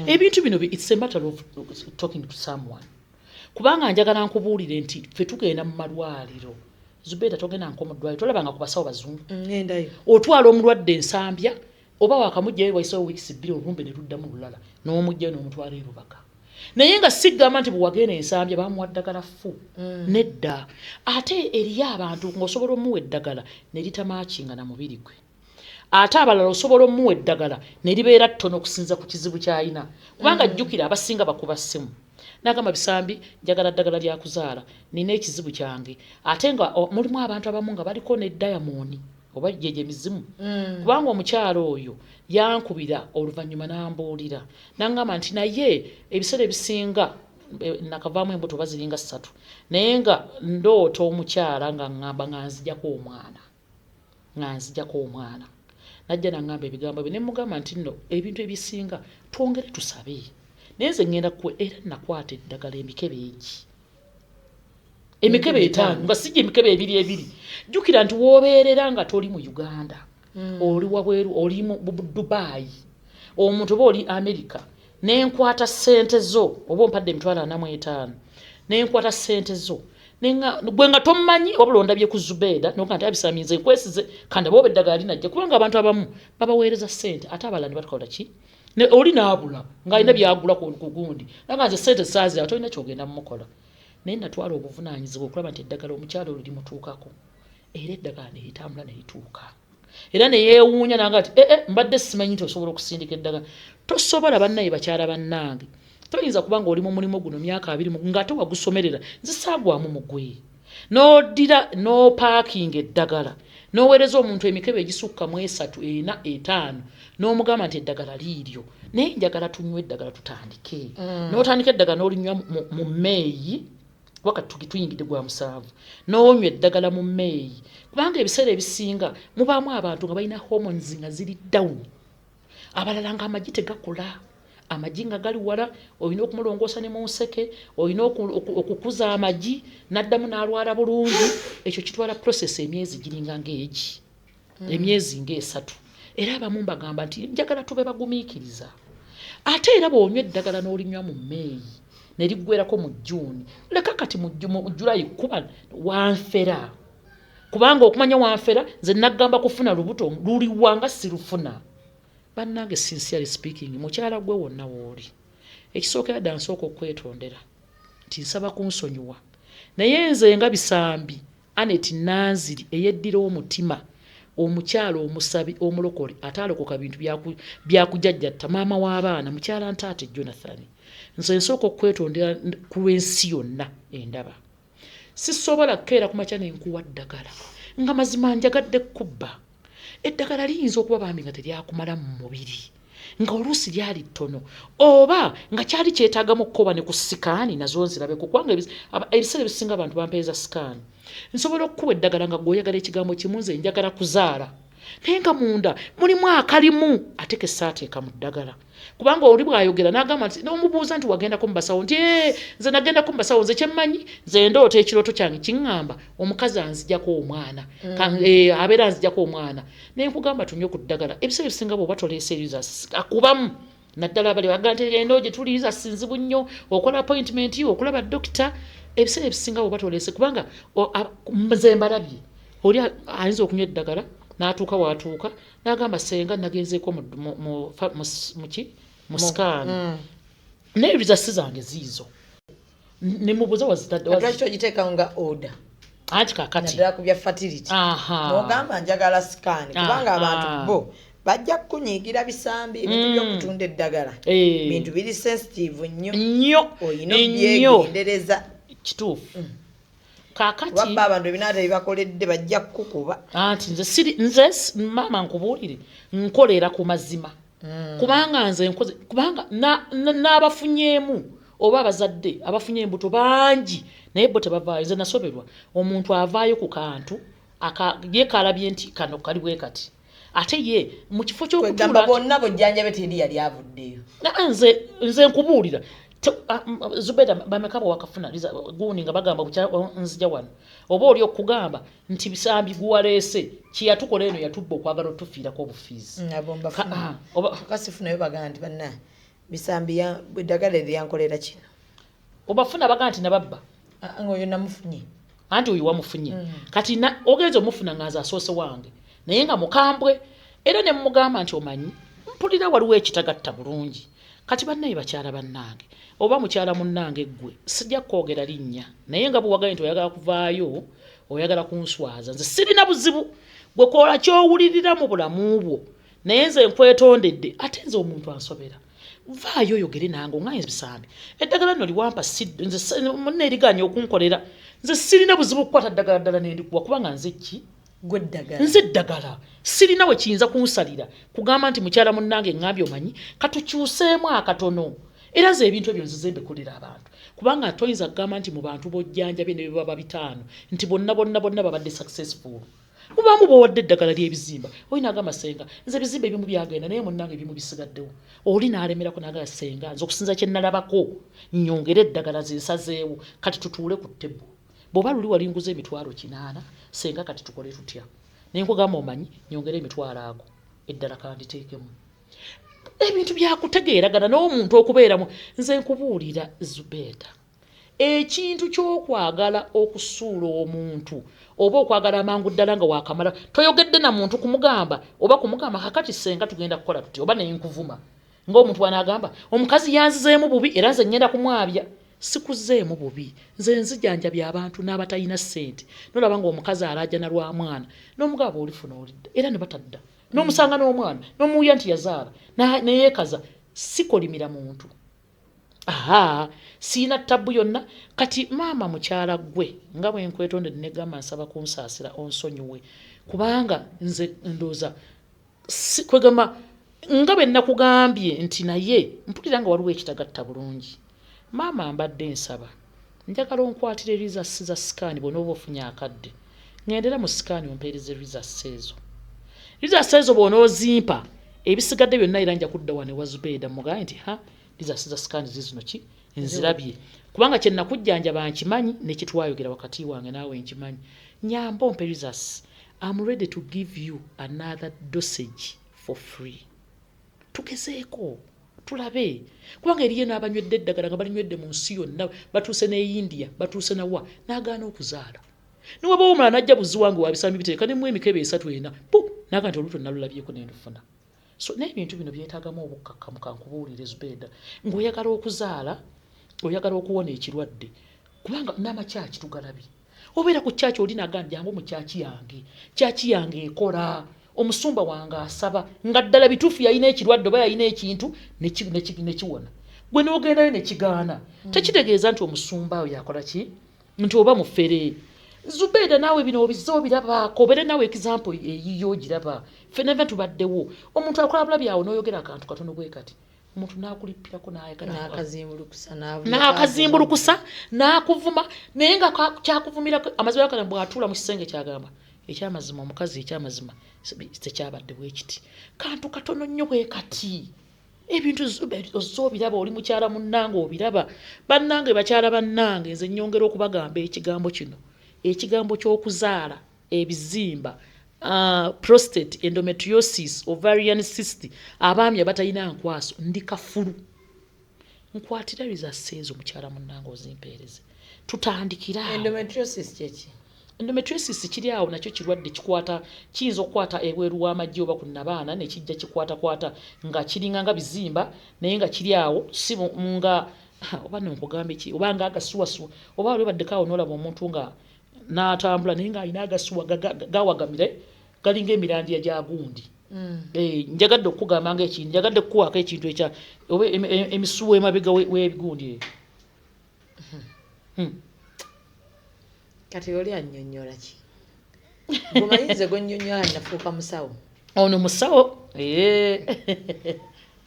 Ebintu bino it's a matter of talking to someone, kubanga njagala nkubuulire nti ffe tugenda mu malwaliro. Zubeeda, togenda nko mu ddwaliro, tolabanga ku basawo bazungu? Ngendayo. Otwala omulwadde ensambya oba wakamugjayo, waisawo wiikisi 2, olumbe ne luddamu lulala, n'omugjayo n'omutwala erubaka. Naye nga sigamba nti bwewagenda ensambya bamuwa ddagala ffu. Nedda. Ate eriyo abantu ng'osobola omuwa eddagala ne litamakinga na mubiri gwe, ate abalala osobola omuwa eddagala ne libeera ttono okusinza ku kizibu ky'alina, kubanga jjukira abasinga bakuba ssimu nagamba, "Bisambi, njagala ddagala lya kuzaala, nina ekizibu kyange." Ate nga mulimu abantu abamu nga baliko ne dayimooni oba gyegyo emizimu. Kubanga omukyalo oyo yankubira oluvannyuma n'ambuulira n'aŋŋamba nti naye ebiseera ebisinga nakavaamu embuto oba ziringa ssatu, naye nga ndoota omukyala nga ŋŋamba nga nzijako omwana, nga nzijako omwana. Najja naŋŋamba ebigambo bye, ne mugamba nti nno ebintu ebisinga twongere tusabe, naye nze ŋŋenda kuwe. Era nakwata eddagala emikebe egi, emikebe etaano, nga sijja emikebe ebiri ebiri. Jjukira nti woobeerera nga toli mu Uganda, oli wabweru, oli mu Dubayi omuntu oba oli America, nenkwata ssente zo, oba ompadde 45,000, nenkwata ssente zo, gwe nga tomumanyi, wabula ondabye ku Zubeeda noga nti abisambi nze nkwesize, kandi oba eddagala linajja, kubanga abantu abamu babaweereza ssente ate abalala ne batukola ki, oli naabula ng'alina byagula ku gundi, naga nze ssente saazira, tolina kyogenda mumukola. Naye natwala obuvunaanyizibwa okulaba nti eddagala omukyalo olwo limutuukako, era eddagala ne litambula ne lituuka, era ne yeewuunya nanga nti ee, mbadde simanyi nti osobola okusindika eddagala. Tosobola. Bannaye, bakyala bannange, toyinza kuba nga oli mu mulimu guno myaka 20 ng'ate wagusomerera, nze saagwamu mugwe, n'oddira n'opaakinga eddagala n'oweereza omuntu emikebe egisukka mu esatu, ena, etaano, n'omugamba nti eddagala liiryo, naye njagala tunywe eddagala tutandike. N'otandika eddagala n'olinywa mu Meeyi, wakati tuyingidde gwa musanvu, n'onywa eddagala mu Meeyi, kubanga ebiseera ebisinga mubaamu abantu nga balina hormones nga ziri down, abalala nga amagi tegakola, amagi nga gali wala, olina okumulongoosa ne mu nseke, olina okukuza amagi n'addamu n'alwala bulungi. Ekyo kitwala process emyezi giringa ng'egi, emyezi ng'esatu. Era abamu mbagamba nti njagala tube bagumiikiriza. Ate era bw'onywa eddagala n'olinywa mu Meeyi ne liggwerako mu Juuni, leka kati mu Julayi kuba wanfera, kubanga okumanya wanfera nze naggamba kufuna lubuto luliwa nga sirufuna. Bannange, sincerely speaking, mukyala gwe wonna wooli, ekisookera ddala nsooka okwetondera nti nsaba kunsonyiwa, naye nze nga Bisambi Anet Nanziri eyeddira omutima, omukyala omusabi omulokole ate alokoka bintu byakujajjatta, maama w'abaana, mukyala Ntaate Jonathan, nze nsooka okwetondera ku lw'ensi yonna endaba. Sisobola kukeera ku makya nenkuwa ddagala nga mazima njagadde kubba. Eddagala liyinza okuba bambi nga teryakumala mu mubiri, nga oluusi lyali ttono, oba nga kyali kyetaagamu okukoba ne ku scan nazo nzirabeko, kubanga ebiseera ebisinga abantu bampeeza scan. Nsobola okukuwa eddagala nga gweoyagala ekigambo kimu, nze njagala kuzaala, naye nga munda mulimu akalimu ate kesaateeka mu ddagala, kubanga oli bw'ayogera n'agamba nti n'omubuuza nti wagendako mu basawo, nti nze nagendako mu basawo, nze kyemmanyi nze ndoota ekirooto kyange kiŋŋamba omukazi anzijako omwana. Abeera anzijako omwana, naye nkugamba tunywe ku ddagala. Ebiseera ebisinga bw'oba toleese results akubamu, naddala abali baga nti eno gye tuli results nzibu nnyo okola appointment okulaba dokita. Ebiseera ebisinga bw'oba toleese, kubanga nze mbalabye, oli ayinza okunywa eddagala n'atuuka waatuuka n'agamba, "Senga nagenzeeko muki mu scan, naye results zange ziizo." Nemubuuza wazitadde Lwaki togiteekawo nga order? Anti kakati naddala ku bya fertility, n'ogamba njagala scan, kubanga abantu bo Bajja kukunyiigira bisambi ebintu by'okutunda eddagala. Bintu biri sensitive nnyo. Nnyo. Olina obyegendereza. Kituufu. Kaakati wabba abantu ebinaata bibakoledde bajja kukukuba. Anti nze siri nze maama nkubuulire, nkolera ku mazima. Kubanga nze nkoze, kubanga n'abafunyeemu oba abazadde abafunye embuto bangi, naye bo tebavaayo. Nze nasoberwa omuntu avaayo ku kantu ye kalabye nti kano kali bwe kati, ate ye mu kifo ky'okugamba bonna bojjanjabe teri yali avuddeyo. Nze nkubuulira Zubeda, bameka bwe wakafuna gundi nga bagamba nzija wano, oba oli okugamba nti bisambi guwaleese kyeyatukola eno yatubba okwagala otufiirako obufiizi. Kasifunayo bagamba nti banna bisambi eddagala eryankolera kino. Obafuna bagamba nti nababba oyo namufunye. Anti oyo wamufunye. Kati ogenza omufuna nga nze asoose wange, naye nga mukambwe, era ne mugamba nti omanyi mpulira waliwo ekitagatta bulungi. Kati bannaye bakyala bannange, oba mukyala munnange ggwe, sijja kwogera linnya, naye nga bwewagaye nti oyagala kuvaayo, oyagala kunswaza, nze sirina buzibu, gwe kola ky'owulirira mu bulamu bwo, naye nze nkwetondedde. Ate nze omuntu ansobera, vaayo oyogere nange ongaye bisambi eddagala nno liwampa, nze munne eriganye okunkolera, nze sirina buzibu kukwata ddagala ddala nendikuwa, kubanga nze ki nze ddagala sirina we kiyinza kunsalira kugamba nti mukyala munnange ŋŋambye omanyi katukyuseemu akatono. Era nze ebintu ebyo nzize mbikolera abantu, kubanga toyinza kugamba nti mu bantu b'ojjanjabye ne bwe baba 5 nti bonna bonna bonna babadde successful. Mubaamu bw'owadde eddagala ly'ebizimba, oli n'agamba senga nze ebizimba ebimu byagenda naye munnange ebimu bisigaddewo, oli n'alemerako n'agamba senga nze okusinza kye nalabako nnyongere eddagala ze nsazeewo, kati tutuule ku table. Bw'oba luli walinguza 800,000 senga kati tukole tutya? Ne nkugamba omanyi nyongere 50,000 ago eddala kanditeekemu. Ebintu byakutegeeragana n'omuntu okubeeramu. Nze nkubuulira Zubeda, ekintu ky'okwagala okusuula omuntu oba okwagala amangu ddala nga wakamala toyogedde na muntu kumugamba oba kumugamba kakati senga tugenda kukola tuti, oba nenkuvuma ng'omuntu bw'anaagamba omukazi yanzizeemu bubi era nze ngenda kumwabya. Sikuzeemu bubi, nze nzijanjabya abantu n'abatalina ssente. Nolaba ng'omukazi alaajana lwa mwana n'omugaba olifuna olidda era ne batadda, n'omusanga n'omwana n'omuwulira nti yazaala neyeekaza. Sikolimira muntu, aha, siina ttabu yonna. Kati maama mukyala ggwe nga bwe nkwetondedde negamba nsaba kunsaasira onsonyiwe, kubanga nze ndowooza kwegamba nga bwe nakugambye nti naye mpulira nga waliwo ekitagatta bulungi. Maama mbadde nsaba njagala onkwatire results za scan bw'onooba ofunye akadde, ŋŋendera mu scan ompeereze results ezo. Results ezo bw'onoozimpa ebisigadde byonna era nja kudda wano ewa Zubeda mugambe nti ha results za scan zizino ki nzirabye, kubanga kye nakujjanjaba nkimanyi ne kye twayogera wakati wange naawe nkimanyi. Nyamba ompe results, I'm ready to give you another dosage for free. Tugezeeko tulabe, kubanga eriyo n'abanywedde eddagala nga balinywedde mu nsi yonna, batuuse ne India, batuuse nawa, n'agaana okuzaala. Niwaba omulala n'ajja buzi wange wa bisambi biteeka ne mu emikebe 3 4 pu n'aga nti olubuto nalulabyeko ne ndufuna. So n'ebintu bino byetaagamu obukkakkamu. Kankubuulire Zubeda, ng'oyagala okuzaala, oyagala okuwona ekirwadde, kubanga n'amakyaki tugalabye. Obeera ku kyaki oli n'agamba jangu mu kyaki yange, kyaki yange ekola, omusumba wange asaba nga ddala bituufu yalina ekirwadde oba yalina ekintu nekiwona, gwe n'ogendayo nekigaana. Tekitegeeza nti omusumba oyo yakola ki, nti oba mufere. Zubeda naawe bino obizze obirabaako, obeere naawe example eyiyo ogiraba. Ffenna fenna tubaddewo, omuntu akola bulabi awo n'oyogera akantu katono bwe kati, omuntu n'akulippirako n'ayagala n'akazimbulukusa n'akuvuma, naye nga kyakuvumirako amazima gakana bw'atuula mu kisenge kyagamba ekyamazima omukazi ekyamazima tekyabadde bwe kiti, kantu katono nnyo bwe kati. Ebintu ozze obiraba, oli mukyala munnange obiraba. Bannange bakyala bannange, nze nnyongera okubagamba ekigambo kino, ekigambo ky'okuzaala ebizimba, prostate, endometriosis, ovarian cyst, abaami abatalina nkwaso, ndi kafulu. Nkwatira results ezo mukyala munnange ozimpeereze, tutandikira awo. Endometriosis kyeki? Endometriosis kiri awo nakyo kirwadde kikwata, kiyinza okukwata ebweru w'amagi oba ku nnabaana ne kijja kikwatakwata nga kiringa nga bizimba, naye nga kiri awo si nga oba nonkugambe ki, oba nga agasuwasuwa, oba wali obaddeko awo n'olaba omuntu nga n'atambula naye ng'alina agasuwa gawagamire galinga emirandira gya gundi. Njagadde okukugamba nga ekintu, njagadde kukuwaako ekintu ekya oba emisuwa emabega w'ebigundi eyo. Kati oli annyonnyola ki? Gomanyi nze gonnyonnyola, nafuuka musawo. Ono musawo.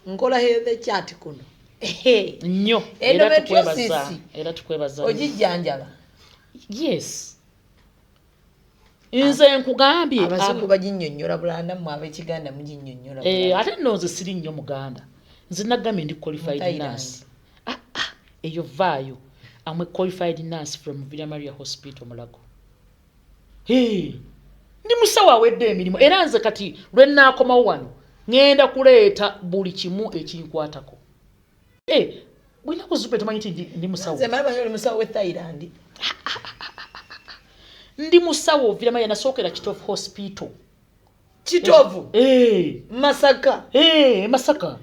Nkola health chat kuno. Nnyo, era tukwebaza, era tukwebaza. Ogijjanjaba? Yes, nze nkugambye. Abazungu baginnyonnyola bulala, mmwe ab'ekiganda muginnyonnyola. Ate nno nze siri nnyo muganda, nze nagambye ndi qualified nurse. Ah, ah, eyo vaayo. Am a qualified nurse from Villa Maria Hospital Mulago. Hey, ndi musawo awedde emirimu, era nze kati lwe nnaakomawo wano ŋŋenda kuleeta buli kimu ekinkwatako. Bwina kuzube tomanyi nti ndi musawo. Nze mala oli musawo w'e Thailand. Ndi musawo Villa Maria, nasookera Kitovu Hospital. Kitovu? Masaka? Masaka.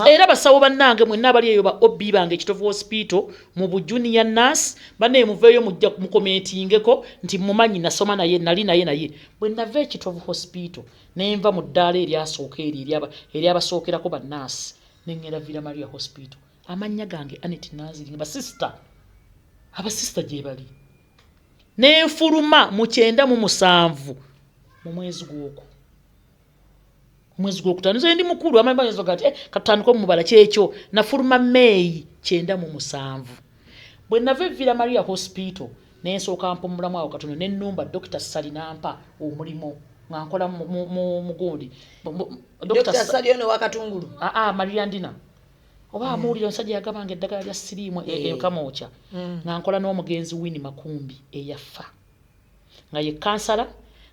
Era basawo bannange mwenna abali eyo, ba OB bange, Kitovu Hospital mu bu junior nurse bannaye, muveeyo mujja mukomentingeko nti mumanyi nasoma naye, nali naye. Naye bwe nava e Kitovu Hospital nenva mu ddaala eryasooka eryo eryabasookerako bannaasi, neŋŋenda Villa Maria Hospital. Amannya gange Anet Nanziri, basisita, abasisita gye bali. Nenfuluma mu 97 mu mwezi gwokwo, omwezi gwokutaano. Nze ndi mukulu, amanyi gati katutandika omubala kyekyo. Nafuluma Meeyi 97. Bwe nava e Villa Maria Hospital nensooka mpumulamu awo katono, nenumba Dr Sali nampa omulimu nga nkola mugundi. Dr Sali ono wakatungulu? Aa, Maria Ndina, oba amuwulira, omusajja yagabanga eddagala lya siriimu ekamwokya. Nga nkola n'omugenzi Winnie Makumbi eyafa, nga ye kansala,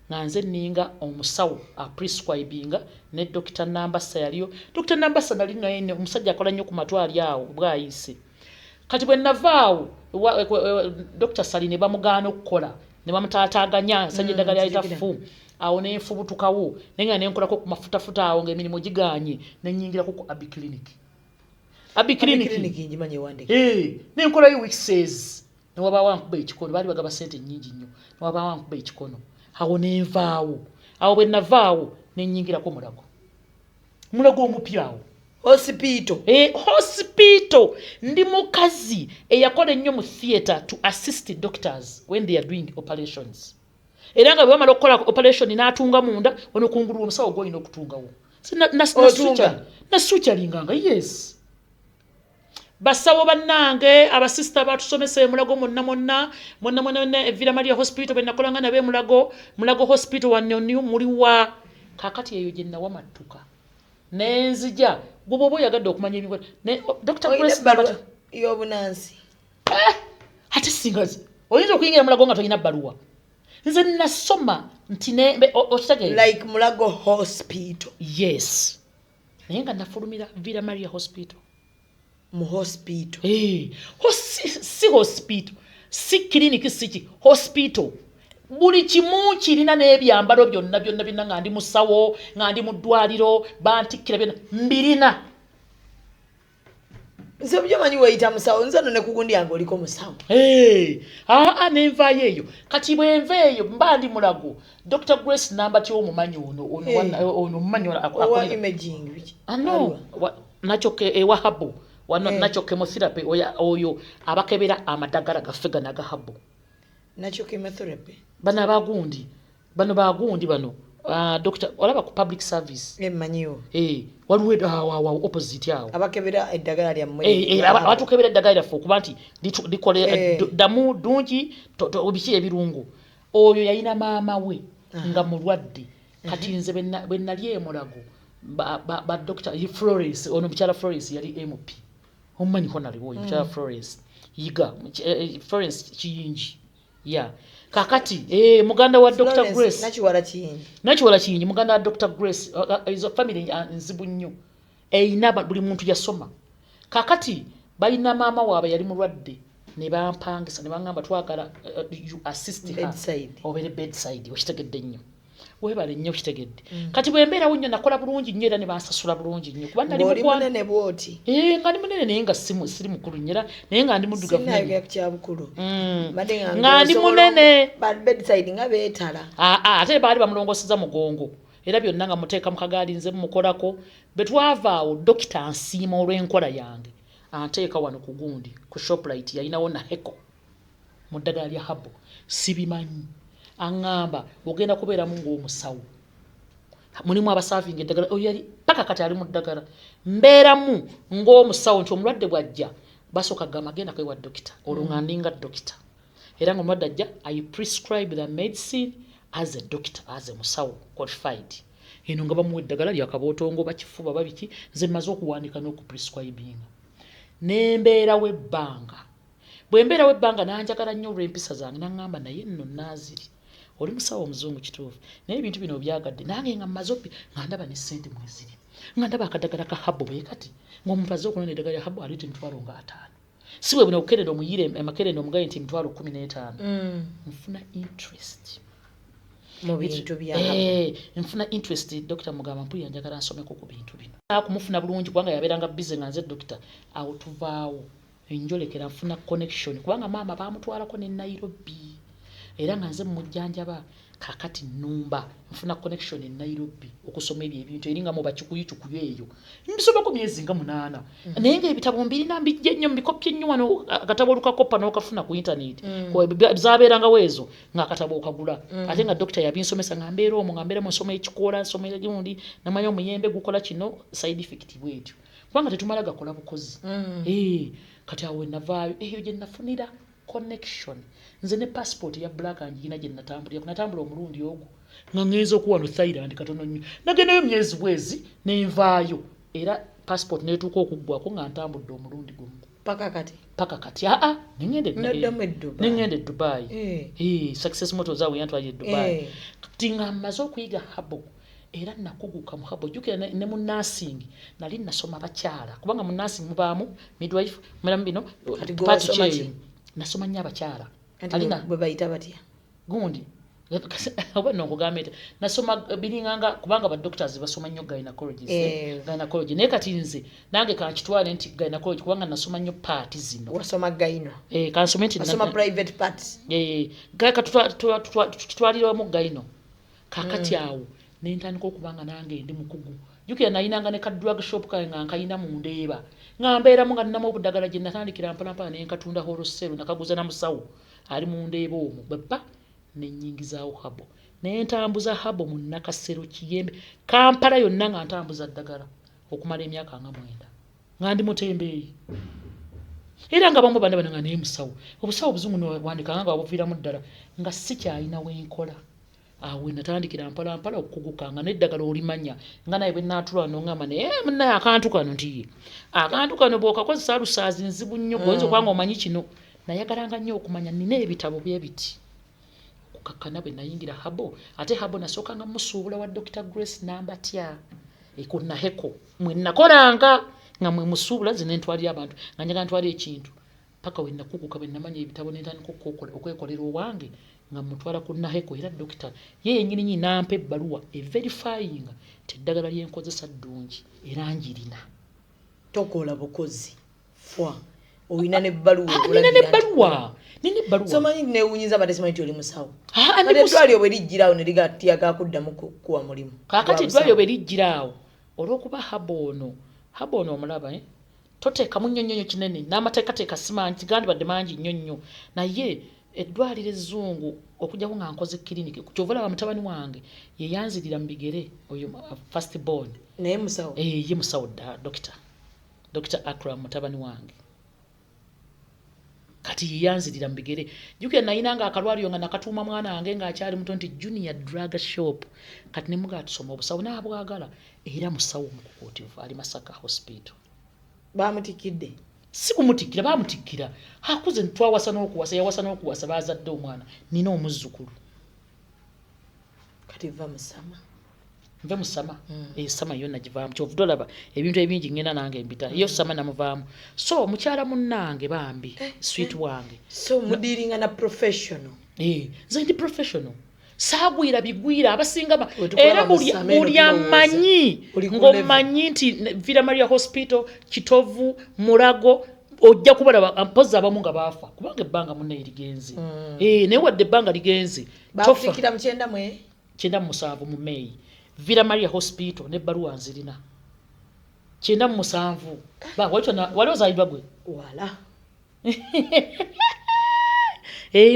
nga nze nninga omusawo aprescribinga, ne Dr Nambasa yaliyo. Dr Nambasa nali naye, omusajja akola nnyo ku matwali awo bwayise. Kati bwe navaawo, Dr Sali ne bamugaana okukola, ne bamutaataaganya nsajja eddagala lyalita fu. Awo nenfubutukawo, naye nga nenkolako ku mafutafuta awo ng'emirimu giganye, nenyingirako ku Abbey Clinic. Abbey Clinic nenkolayo weekses, newabaawo ankuba ekikono, baali bagaba sente nnyingi nnyo, newabaawo ankuba ekikono. Awo nenvaawo. Awo bwe navaawo nenyingirako Mulago, Mulago omupya awo. Hospital? Hospital. Ndi mukazi eyakola ennyo mu theatre to assist doctors when they are doing operations, era nga bwe bamala okukola operation n'atunga munda wano kungulu, omusawo gwolina okutungawo. Nasukyalinganga, yes. Basawo bannange, abasisita batusomesa emulago mwonna mwonna mwonna mwonna, Villa Maria Hospital bwe nakolanga nabo emulago, Mulago Hospital wano muliwa. Kakati eyo gye nawamattuka nenzija gwe bwoba oyagadde okumanya ebintu. Dr Grace y'obunansi. Ate singa oyinza okuyingira Mulago nga tolina bbaluwa? Nze nasoma nti okitegeera. Like Mulago Hospital? Yes, naye nga nafulumira Villa Maria Hospital. Mu hospital? Si hospital, si clinic, siki hospital, buli kimu kirina n'ebyambalo byonna byonna byonna, nga ndi musawo, nga ndi mu ddwaliro, bantikkira byonna mbirina. Nze bujomanyi weyita musawo, nze no ne kugundi yange oliko musawo. Aa, nenvaayo eyo. Kati bwenva eyo mba ndi Mulago, Dr Grace Nambati omumanyi ono, ono omumanyi. Ano nakyo ewa herbal wano, nakyo chemotherapy, oyo abakebera amadagala gaffe gano aga herbal. Nakyo chemotherapy? Bano abagundi bano, bagundi bano, doctor olaba ku public service. Emanyiwo. Waliwo awo opposite awo. Abakebera eddagala lyammwe. Abatukebera eddagala lyaffe okuba nti likole ddamu ddungi, biki ebirungo. Oyo yalina maama we nga mulwadde. Kati nze bwe nali emulago, ba Dr Florence, ono mukyala Florence yali MP, omumanyi honaliwo oyo mukyala Florence Yiga, Florence Kiyingi ya kakati, muganda wa Dr Grace. Nakiwala Kiyingi. Nakiwala Kiyingi, muganda wa Dr Grace. Ezo family nzibu nnyo, eyina buli muntu yasoma. Kakati balina maama waabwe yali mulwadde, ne bampangisa ne baŋŋamba twagala you assist her, obeere bedside. Okitegedde nnyo, weebale nnyo, okitegedde. Kati bwe mbeerawo nnyo nakola bulungi nnyo, era ne bansasula bulungi nnyo kuba nali Ng'oli munene bw'oti? Nga ndi munene, naye nga siri mukulu nnyo, era naye nga ndi muddugavu. Sinayogera ku kyabukulu. Mbadde Nga ndi osobola munene. Ba bedside nga beetala. Aa, ate baali bamulongoseza mugongo. Era byonna nga muteeka mu kagaali, nze mmukolako. Bwe twava awo, dokita ansiima olw'enkola yange, anteeka wano ku gundi ku Shoprite, yalinawo Naheko mu ddagala lya herbal. Sibimanyi, aŋŋamba ogenda kubeeramu ng'omusawo, mulimu abaservinga eddagala. Oyo yali paka kati ali mu ddagala. Mbeeramu ng'omusawo nti omulwadde bw'ajja basooka gamba genda kwewa dokita, olwo nga ndinga dokita. Era nga omulwadde ajja, I prescribe the medicine as a doctor, as a musawo qualified. Eno nga bamuwa eddagala lyakabootongo, bakifuba, babiki, nze mmaze okuwandika n'okuprescribinga. Nembeerawo ebbanga, bwe mbeerawo ebbanga nanjagala nnyo olw'empisa zange. Naŋŋamba, naye nno Naaziri, oli musawo omuzungu kituufu, naye ebintu bino obyagadde. Nange nga mmaze opi nga ndaba ne ssente mweziri, nga ndaba akadagala ka herbal bwe kati, ng'omuntu azze okunona eddagala lya herbal aleeta 500,000, si bwe buno obukerenda omuyire amakerenda omugaye nti 150,000. Nfuna interest mu bintu bya nfuna interest. Dokita mugamba, mpulira njagala nsomeko ku bintu bino. Kumufuna bulungi kubanga yabeeranga busy nga nze dokita. Awo tuvaawo, enjolekera nfuna connection kubanga maama bamutwalako ne Nairobi, era nga nze mujjanjaba. Kakati nnumba nfuna connection e Nairobi okusoma ebyo ebintu eri nga mu bakikuyukyukuyu eyo mbisomako myezi nga 8. Naye ngaebitabo mbirina, mbijja ennyo, mbikopye nnyo wano. Akatabo olukakopa n'okafuna ku internet. Zabeerangawo ezo ng'akatabo okagula. Ate nga dokita yabinsomesa nga mbeera omwo, nga mbeera mu nsoma ekikoola, nsoma gundi, namanya omuyembe gukola kino, side effect bwetyo, kubanga tetumala gakola bukozi. Kati awo wenavaayo eyo gye nafunira connection. Nze ne passport ya black ngirina gye natambulira. Natambula omulundi ogwo nga ŋŋenza okuwano Thailand katono nnyo, nagendayo myezi bwezi nenvaayo, era passport netuuka okuggwako nga ntambudde omulundi gumu. Paka kati? Paka kati. Aa, Noddamu e Dubai? Nengenda e Dubai. Success Motors awo yantwalira e Dubai. Kati nga mmaze okuyiga herbal, era nakuguka mu herbal. Jjukira ne mu nursing nali nasoma bakyala, kubanga mu nursing mubaamu midwife, mubaamu bino. Kati gwe part wasoma kyeyo. ki? Nasoma nnyo abakyala. Anti Alina bwe bayita batya? Gundi oba nokugamba nti nasoma biringanga, kubanga ba doctors basoma nnyo gynecologist, gynecology. Naye kati nze nange kankitwale nti gynecology, kubanga nasoma nnyo part zino. Wasoma gyno? Eh, kansome nti wasoma private parts. Eh, tutwaliramu gyno. Kakati awo nentandika okuba nga nange ndi mukugu. Jjukira nayinanga ne ka drug shop kange nga nkayina mu Ndeeba, nga mbeeramu nga nninamu obuddagala gye natandikira mpolampola nenkatunda wholesale, nakaguza na musawo ali mu Ndeeba omwo bwebba, nenyingizaawo herbal, nentambuza herbal mu Nakasero, Kiyembe, Kampala yonna, nga ntambuza ddagala okumala emyaka nga 9 nga ndi mutembeeyi. Era nga bamu bana bano nga naye musawo, obusawo obuzungu nowandikanga nga wabuviiramu ddala, nga sikyalina wenkola. Awo natandikira mpola mpola okukuguka nga n'eddagala olimanya, nga naye bwe naatula noŋŋamba, naye munaye akantu kano nti ye akantu kano bw'okakozesa lusaazi nzibu nnyo, goyinza okuba nga omanyi kino. Nayagalanga nnyo okumanya, nina ebitabo bye biti. Okukakkana bwe nayingira herbal, ate herbal nasookanga musuubula wa Dr Grace Nambatya ku Naheko mwe nakolanga, nga mwe musuubula nze nentwalira abantu, nga njagala ntwala ekintu paka we nakuguka, bwe namanya ebitabo nentandika okwekolera owange, nga mutwala ku Naheko. Era dokita ye yennyini nyini nampa ebbaluwa everifyinga nti eddagala lyenkozesa ddungi, era njirina. Tokola bukozi fwa, olina nebbaluwa? Nina nebbaluwa, nina ebbaluwa. Somanyi newunyiza, badde simanyi nti oli musawo. Ah, Kati eddwaliro bwe lijjiraawo ne ligatyaga kuddamu kuwa mulimu Kaakati gwa eddwaliro busawo. bwe lijjiraawo, olw'okuba herbal ono, herbal ono omulaba, eh? Toteekamu nnyo nnyo nnyo kinene n'amateekateeka simangi gandibadde mangi nnyo nnyo, naye eddwaliro ezzungu okujjako nga nkoze kiriniki. Kyova olaba mutabani wange yeyanzirira mu bigere, oyo first born. Naye musawo? Eh, ye musawo dda, dokita, Dr Akram mutabani wange. Kati yeyanzirira mu bigere. Jjukira nayinanga akalwaliro nga nakatuuma mwana wange ng'akyali muto nti Junior Drug Shop. Kati ne mugaa tusoma obusawo n'abwagala, era musawo omukukuutivu, ali Masaka Hospital. Bamutikidde? Si kumutikkira, bamutikkira akuze, twawasa n'okuwasa, yawasa n'okuwasa, bazadde omwana, nina omuzzukulu. Kati va musama. Nve musama. Esama yo nagivaamu, kyovudde olaba ebintu ebingi ngenda nange mbita. Yo sama namuvaamu. So mukyala munnange bambi, sweet wange. So mudealinga na professional? Eh, nze ndi professional, saagwira bigwira abasinga Wetukulaba era mu Sama eno buli tulowooza. amanyi Oli ku ng'omanyi nti Villa Maria Hospital, Kitovu, Mulago, ojja kubalaba mpozi abamu nga baafa kubanga ebbanga munne erigenze. Eh, naye wadde ebbanga ligenze, tofa. Bakutikira mu 94? 97 mu May. Villa Maria Hospital n'ebbaluwa nzirina. 97. Ba wali ozaalibwa gwe? Wala.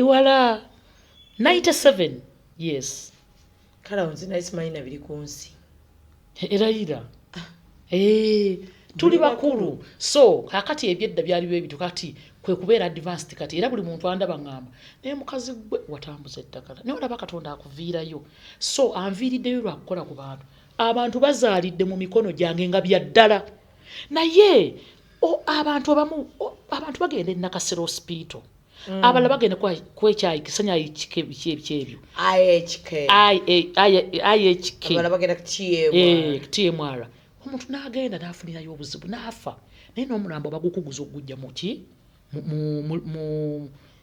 Wala. 97. Yes. Kale awo nze nali simanyi na biri ku nsi. Erayira. Tuli bakulu. So kakati ebyedda byaliwo ebintu kati kwe kubeera advanced kati era buli muntu andaba ngamba naye mukazi gwe watambuza eddagala naye olaba Katonda akuviirayo. So anviiriddeyo lwa kukola ku bantu. Abantu bazaalidde mu mikono gyange nga bya ddala. Naye abantu abamu abantu bagenda e Nakasero Hospital. Abalala bagenda kwekyayi kisanyayi kike biki ebyo. IHK. IHK. Abalala bagenda ku TMR. TMR. Omuntu n'agenda n'afunirayo obuzibu n'afa. Naye n'omulambo bagukuguza okugujja mu ki? Mu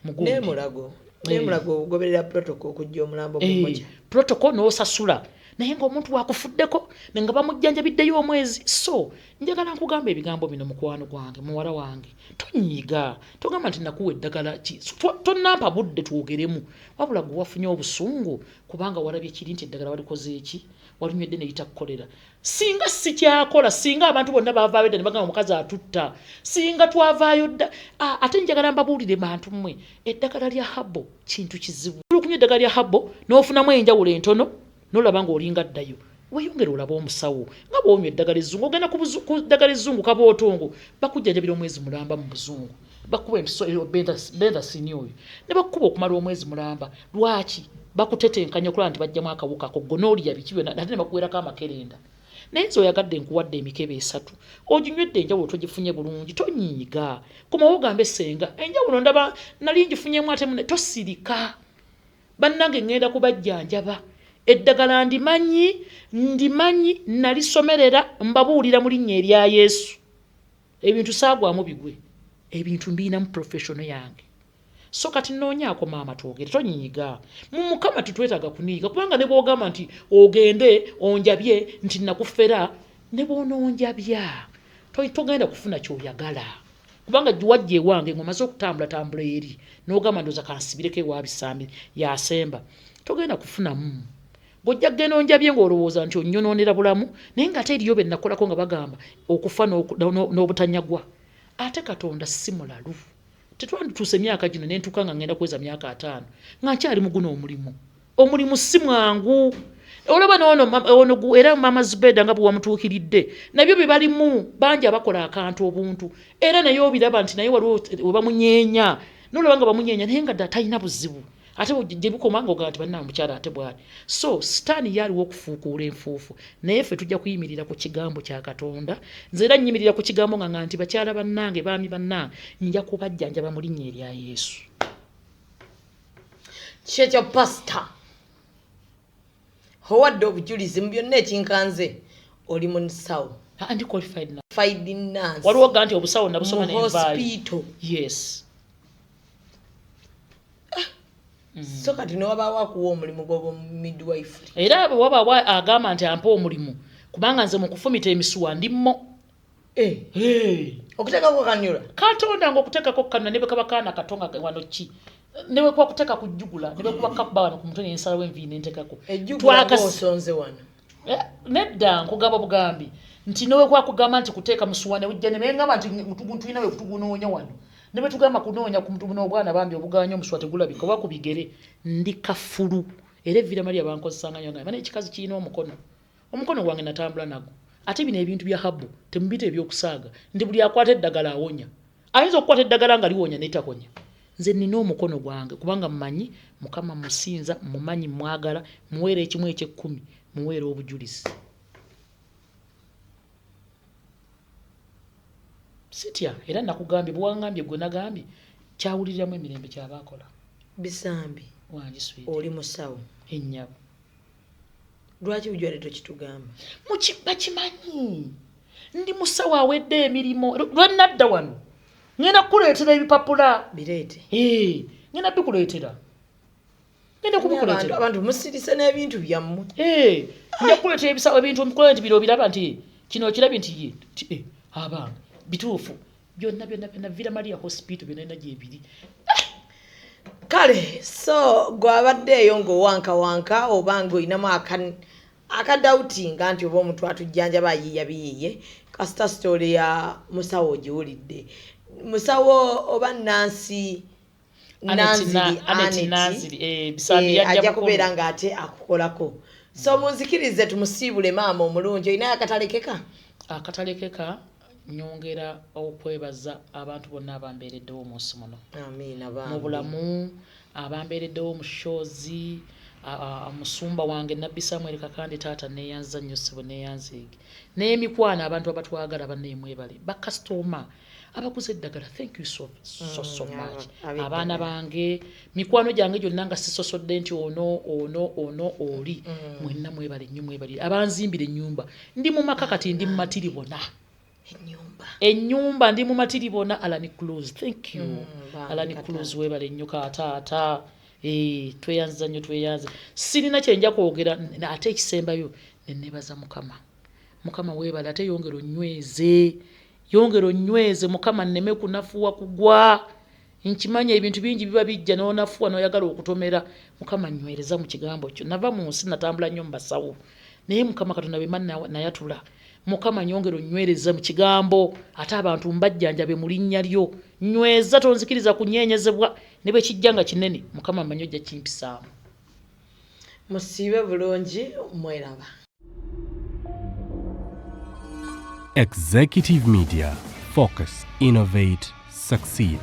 gundi. N'emulago. N'emulago ogoberera protocol okujja omulambo mu mmoja. Protocol n'osasula. Naye ng'omuntu wakufuddeko nga bamujjanjabiddeyo omwezi. So njagala nkugamba ebigambo bino mukwano gwange, muwala wange, tonyiiga, togamba nti nakuwa eddagala ki, tonnampa budde twogeremu, wabula gwe wafunye obusungu kubanga walabye kiri nti eddagala walikoze eki, walinywedde ne litakukolera. Singa sikyakola, singa abantu bonna baavaayo dda ne bagamba omukazi atutta, singa twavaayo dda. Ate njagala mbabuulire bantu mmwe, eddagala lya habo kintu kizibu. Okunywa eddagala lya habo n'ofunamu enjawulo entono n'olaba ng'olinga ddayo, weeyongere olabe omusawo nga bw'onywa eddagala ezzungu. Ogenda ku ddagala ezzungu kabootongo, bakujjanjabira omwezi mulamba mu buzungu, bakuba empiso bendasini oyo ne bakukuba okumala omwezi mulamba. Lwaki? Bakutetenkanya okulaba nti bajjamu akawuka ako gonooliya biki byonna, ate ne bakuweerako amakerenda. Naye nze oyagadde nkuwadde emikebe 3, oginywedde enjawulo togifunye bulungi, tonyiiga. Komawo ogambe ssenga enjawulo ndaba nali ngifunyemu ate mune, tosirika. Bannange ŋŋenda kubajjanjaba. Eddagala ndimanyi nalisomerera, mbabuulira mu linnya erya Yesu. Ebintu saagwamu bigwe, ebintu mbiinamu professional yange. So kati nnoonyaako maama twogere, tonyiiga. Mu Mukama tetwetaaga kunyiiga, kubanga ne bw'ogamba nti ogende onjabye nti nakufera, ne bw'onoonjabya togenda kufuna ky'oyagala. Kubanga wajja ewange ng'omaze okutambulatambula eri n'ogamba ndowooza kansibireko ewa Bisambi yasemba, togenda kufunamu. Ng'ojja kugenda onjabye ng'olowooza nti onnyonoonera bulamu, naye ng'ate eriyo be nakolako nga bagamba okufa n'obutanyagwa. Ate Katonda si mulalu. Tetwandituuse emyaka gino ne ntuuka nga ngenda kuweza myaka 5 nga nkyali mu guno omulimu. Omulimu si mwangu. Olaba n'ono era Mama Zubeda nga bwe wamutuukiridde, nabyo bye balimu bangi abakola akantu obuntu, era naye obiraba nti naye waliwo we bamunyeenya, n'olaba nga bamunyeenya naye nga ddala talina buzibu. Ate gye bikoma ng'ogamba nti bannange omukyala ate bw'ali. So sitaani ye aliwo okufuukuula enfuufu, naye ffe tujja kuyimirira ku kigambo kya Katonda. Nze era nnyimirira ku kigambo nga nga nti bakyala bannange, baami bannange, nja kubajjanjaba mu linnya erya Yesu. Kyekyo pastor, owadde obujulizi mu byonna ekinkanze, oli musawo. Ndi qualified nurse. Qualified nurse. Waliwo ga nti obusawo nabusoma Mu n'envaayo. hospital. Yes. So kati ne wabaawo akuwa omulimu gw'oba midwifery. Era bwe wabaawo agamba nti ampa omulimu, kubanga nze mu kufumita emisuwa ndi mmo. Okuteekako kanula? Katonda ng'okuteekako kanula ne bwe kaba kaana kato nga wano ki? Ne bwe kuba kuteeka ku jjugula, ne bwe kuba kakuba wano ku mutwe ne nsalawo enviiri ne nteekako. Ejjugula ng'osonze wano. Nedda nkugamba bugambi nti ne bwe kuba kugamba nti kuteeka musuwa ne ujja ne bengamba nti tulina we kutugunoonya wano. Ne bwe tugamba kunoonya ku mutu n'obwana bambi obugaanya omusuwa tegulabika oba ku bigere, ndi kafulu. Era Evira Maria bankozesanga nnyo nga naye ekikazi kirina omukono. Omukono gwange natambula nagwo. Ate bino ebintu bya habu temubiyita ebyokusaaga nti buli akwata eddagala awonya. Ayinza okukwata eddagala nga liwonya naye takonya. Nze nnina omukono gwange kubanga mmanyi Mukama musinza, mumanyi mwagala, muweera ekimu eky'ekkumi, muweera obujulizi. Sitya era nakugambye bwe wangambye gwe nagambye kyawuliriramu emirembe kyaba akola. Bisambi, Wangi sweet. Oli musawo. Ennyabo. Lwaki bujwale tokitugamba? Bakimanyi. Ndi musawo awedde emirimu. Lwe nadda wano ngenda kukuleetera ebipapula. Bireete. Ngenda bikuleetera. Ngenda kubikuleetera. Abantu musirise n'ebintu byammwe. Nja kukuleetera ebisawo ebintu mbikole nti bino obiraba nti kino okirabye nti ye, nti, abange bituufu. Byonna, byonna, byonna, Villa Maria Hospital byonna byonna gyebiri. Kale, so gw'abadde eyo ng'owankawanka oba ng'olinamu Akadawutinga nti oba omuntu atujjanjaba ayiiya biyiiye, kasita story ya musawo ogiwulidde. Musawo oba Nansi Aneti Nanziri Aneti Aneti, Nanziri, Bisambi yajja ajja Mukono. Kubeera ng'ate akukolako. So munzikirize tumusiibule maama omulungi. Olinayo akatalekeka? Akatalekeka, nyongera okwebaza abantu bonna abambeereddewo mu nsi muno. Amiina. Mu Bambi. bulamu, abambeereddewo mu shows, musumba wange Nabbi Samuel Kakande, taata neeyanza nnyo, ssebo neeyanzeege, n'emikwano, abantu abatwagala banneemwebale, bakasitoma abaguze eddagala, thank you so, so, so much. Ab'eddagala. Abaana bange, mikwano gyange gyonna nga sisosodde nti ono ono ono oli, mwenna mwebale nnyo, mwebalire. Abanzimbira ennyumba, ndi mu maka kati, ndi mu matiribona ennyumba, ndi mu matiribona. Alan Cruz, thank you. Bambi. Alan Kataata. Cruz, webale nnyo kataata. Tweyanziza nnyo, tweyanze. Sirina kyenja kwogera ate ekisembayo nenebaza Mukama. Mukama weebale, ate yongera onyweze, yongera onyweze Mukama, nneme kunafuwa kugwa. Nkimanya ebintu bingi biba bijja n'onafuwa n'oyagala okutomera. Mukama nywereza mu kigambo kyo. Nava mu nsi natambula nnyo mu basawo, naye Mukama Katonda bema nayatula. Mukama nyongera onnywereze mu kigambo, ate abantu mbajjanjabe mu linnya lyo. Nyweza, tonzikiriza kunyeenyezebwa ne bwe kijja nga kinene. Mukama mmanyi ojja kimpisaamu. Musiibe bulungi, mweraba. Executive Media. Focus, innovate, succeed.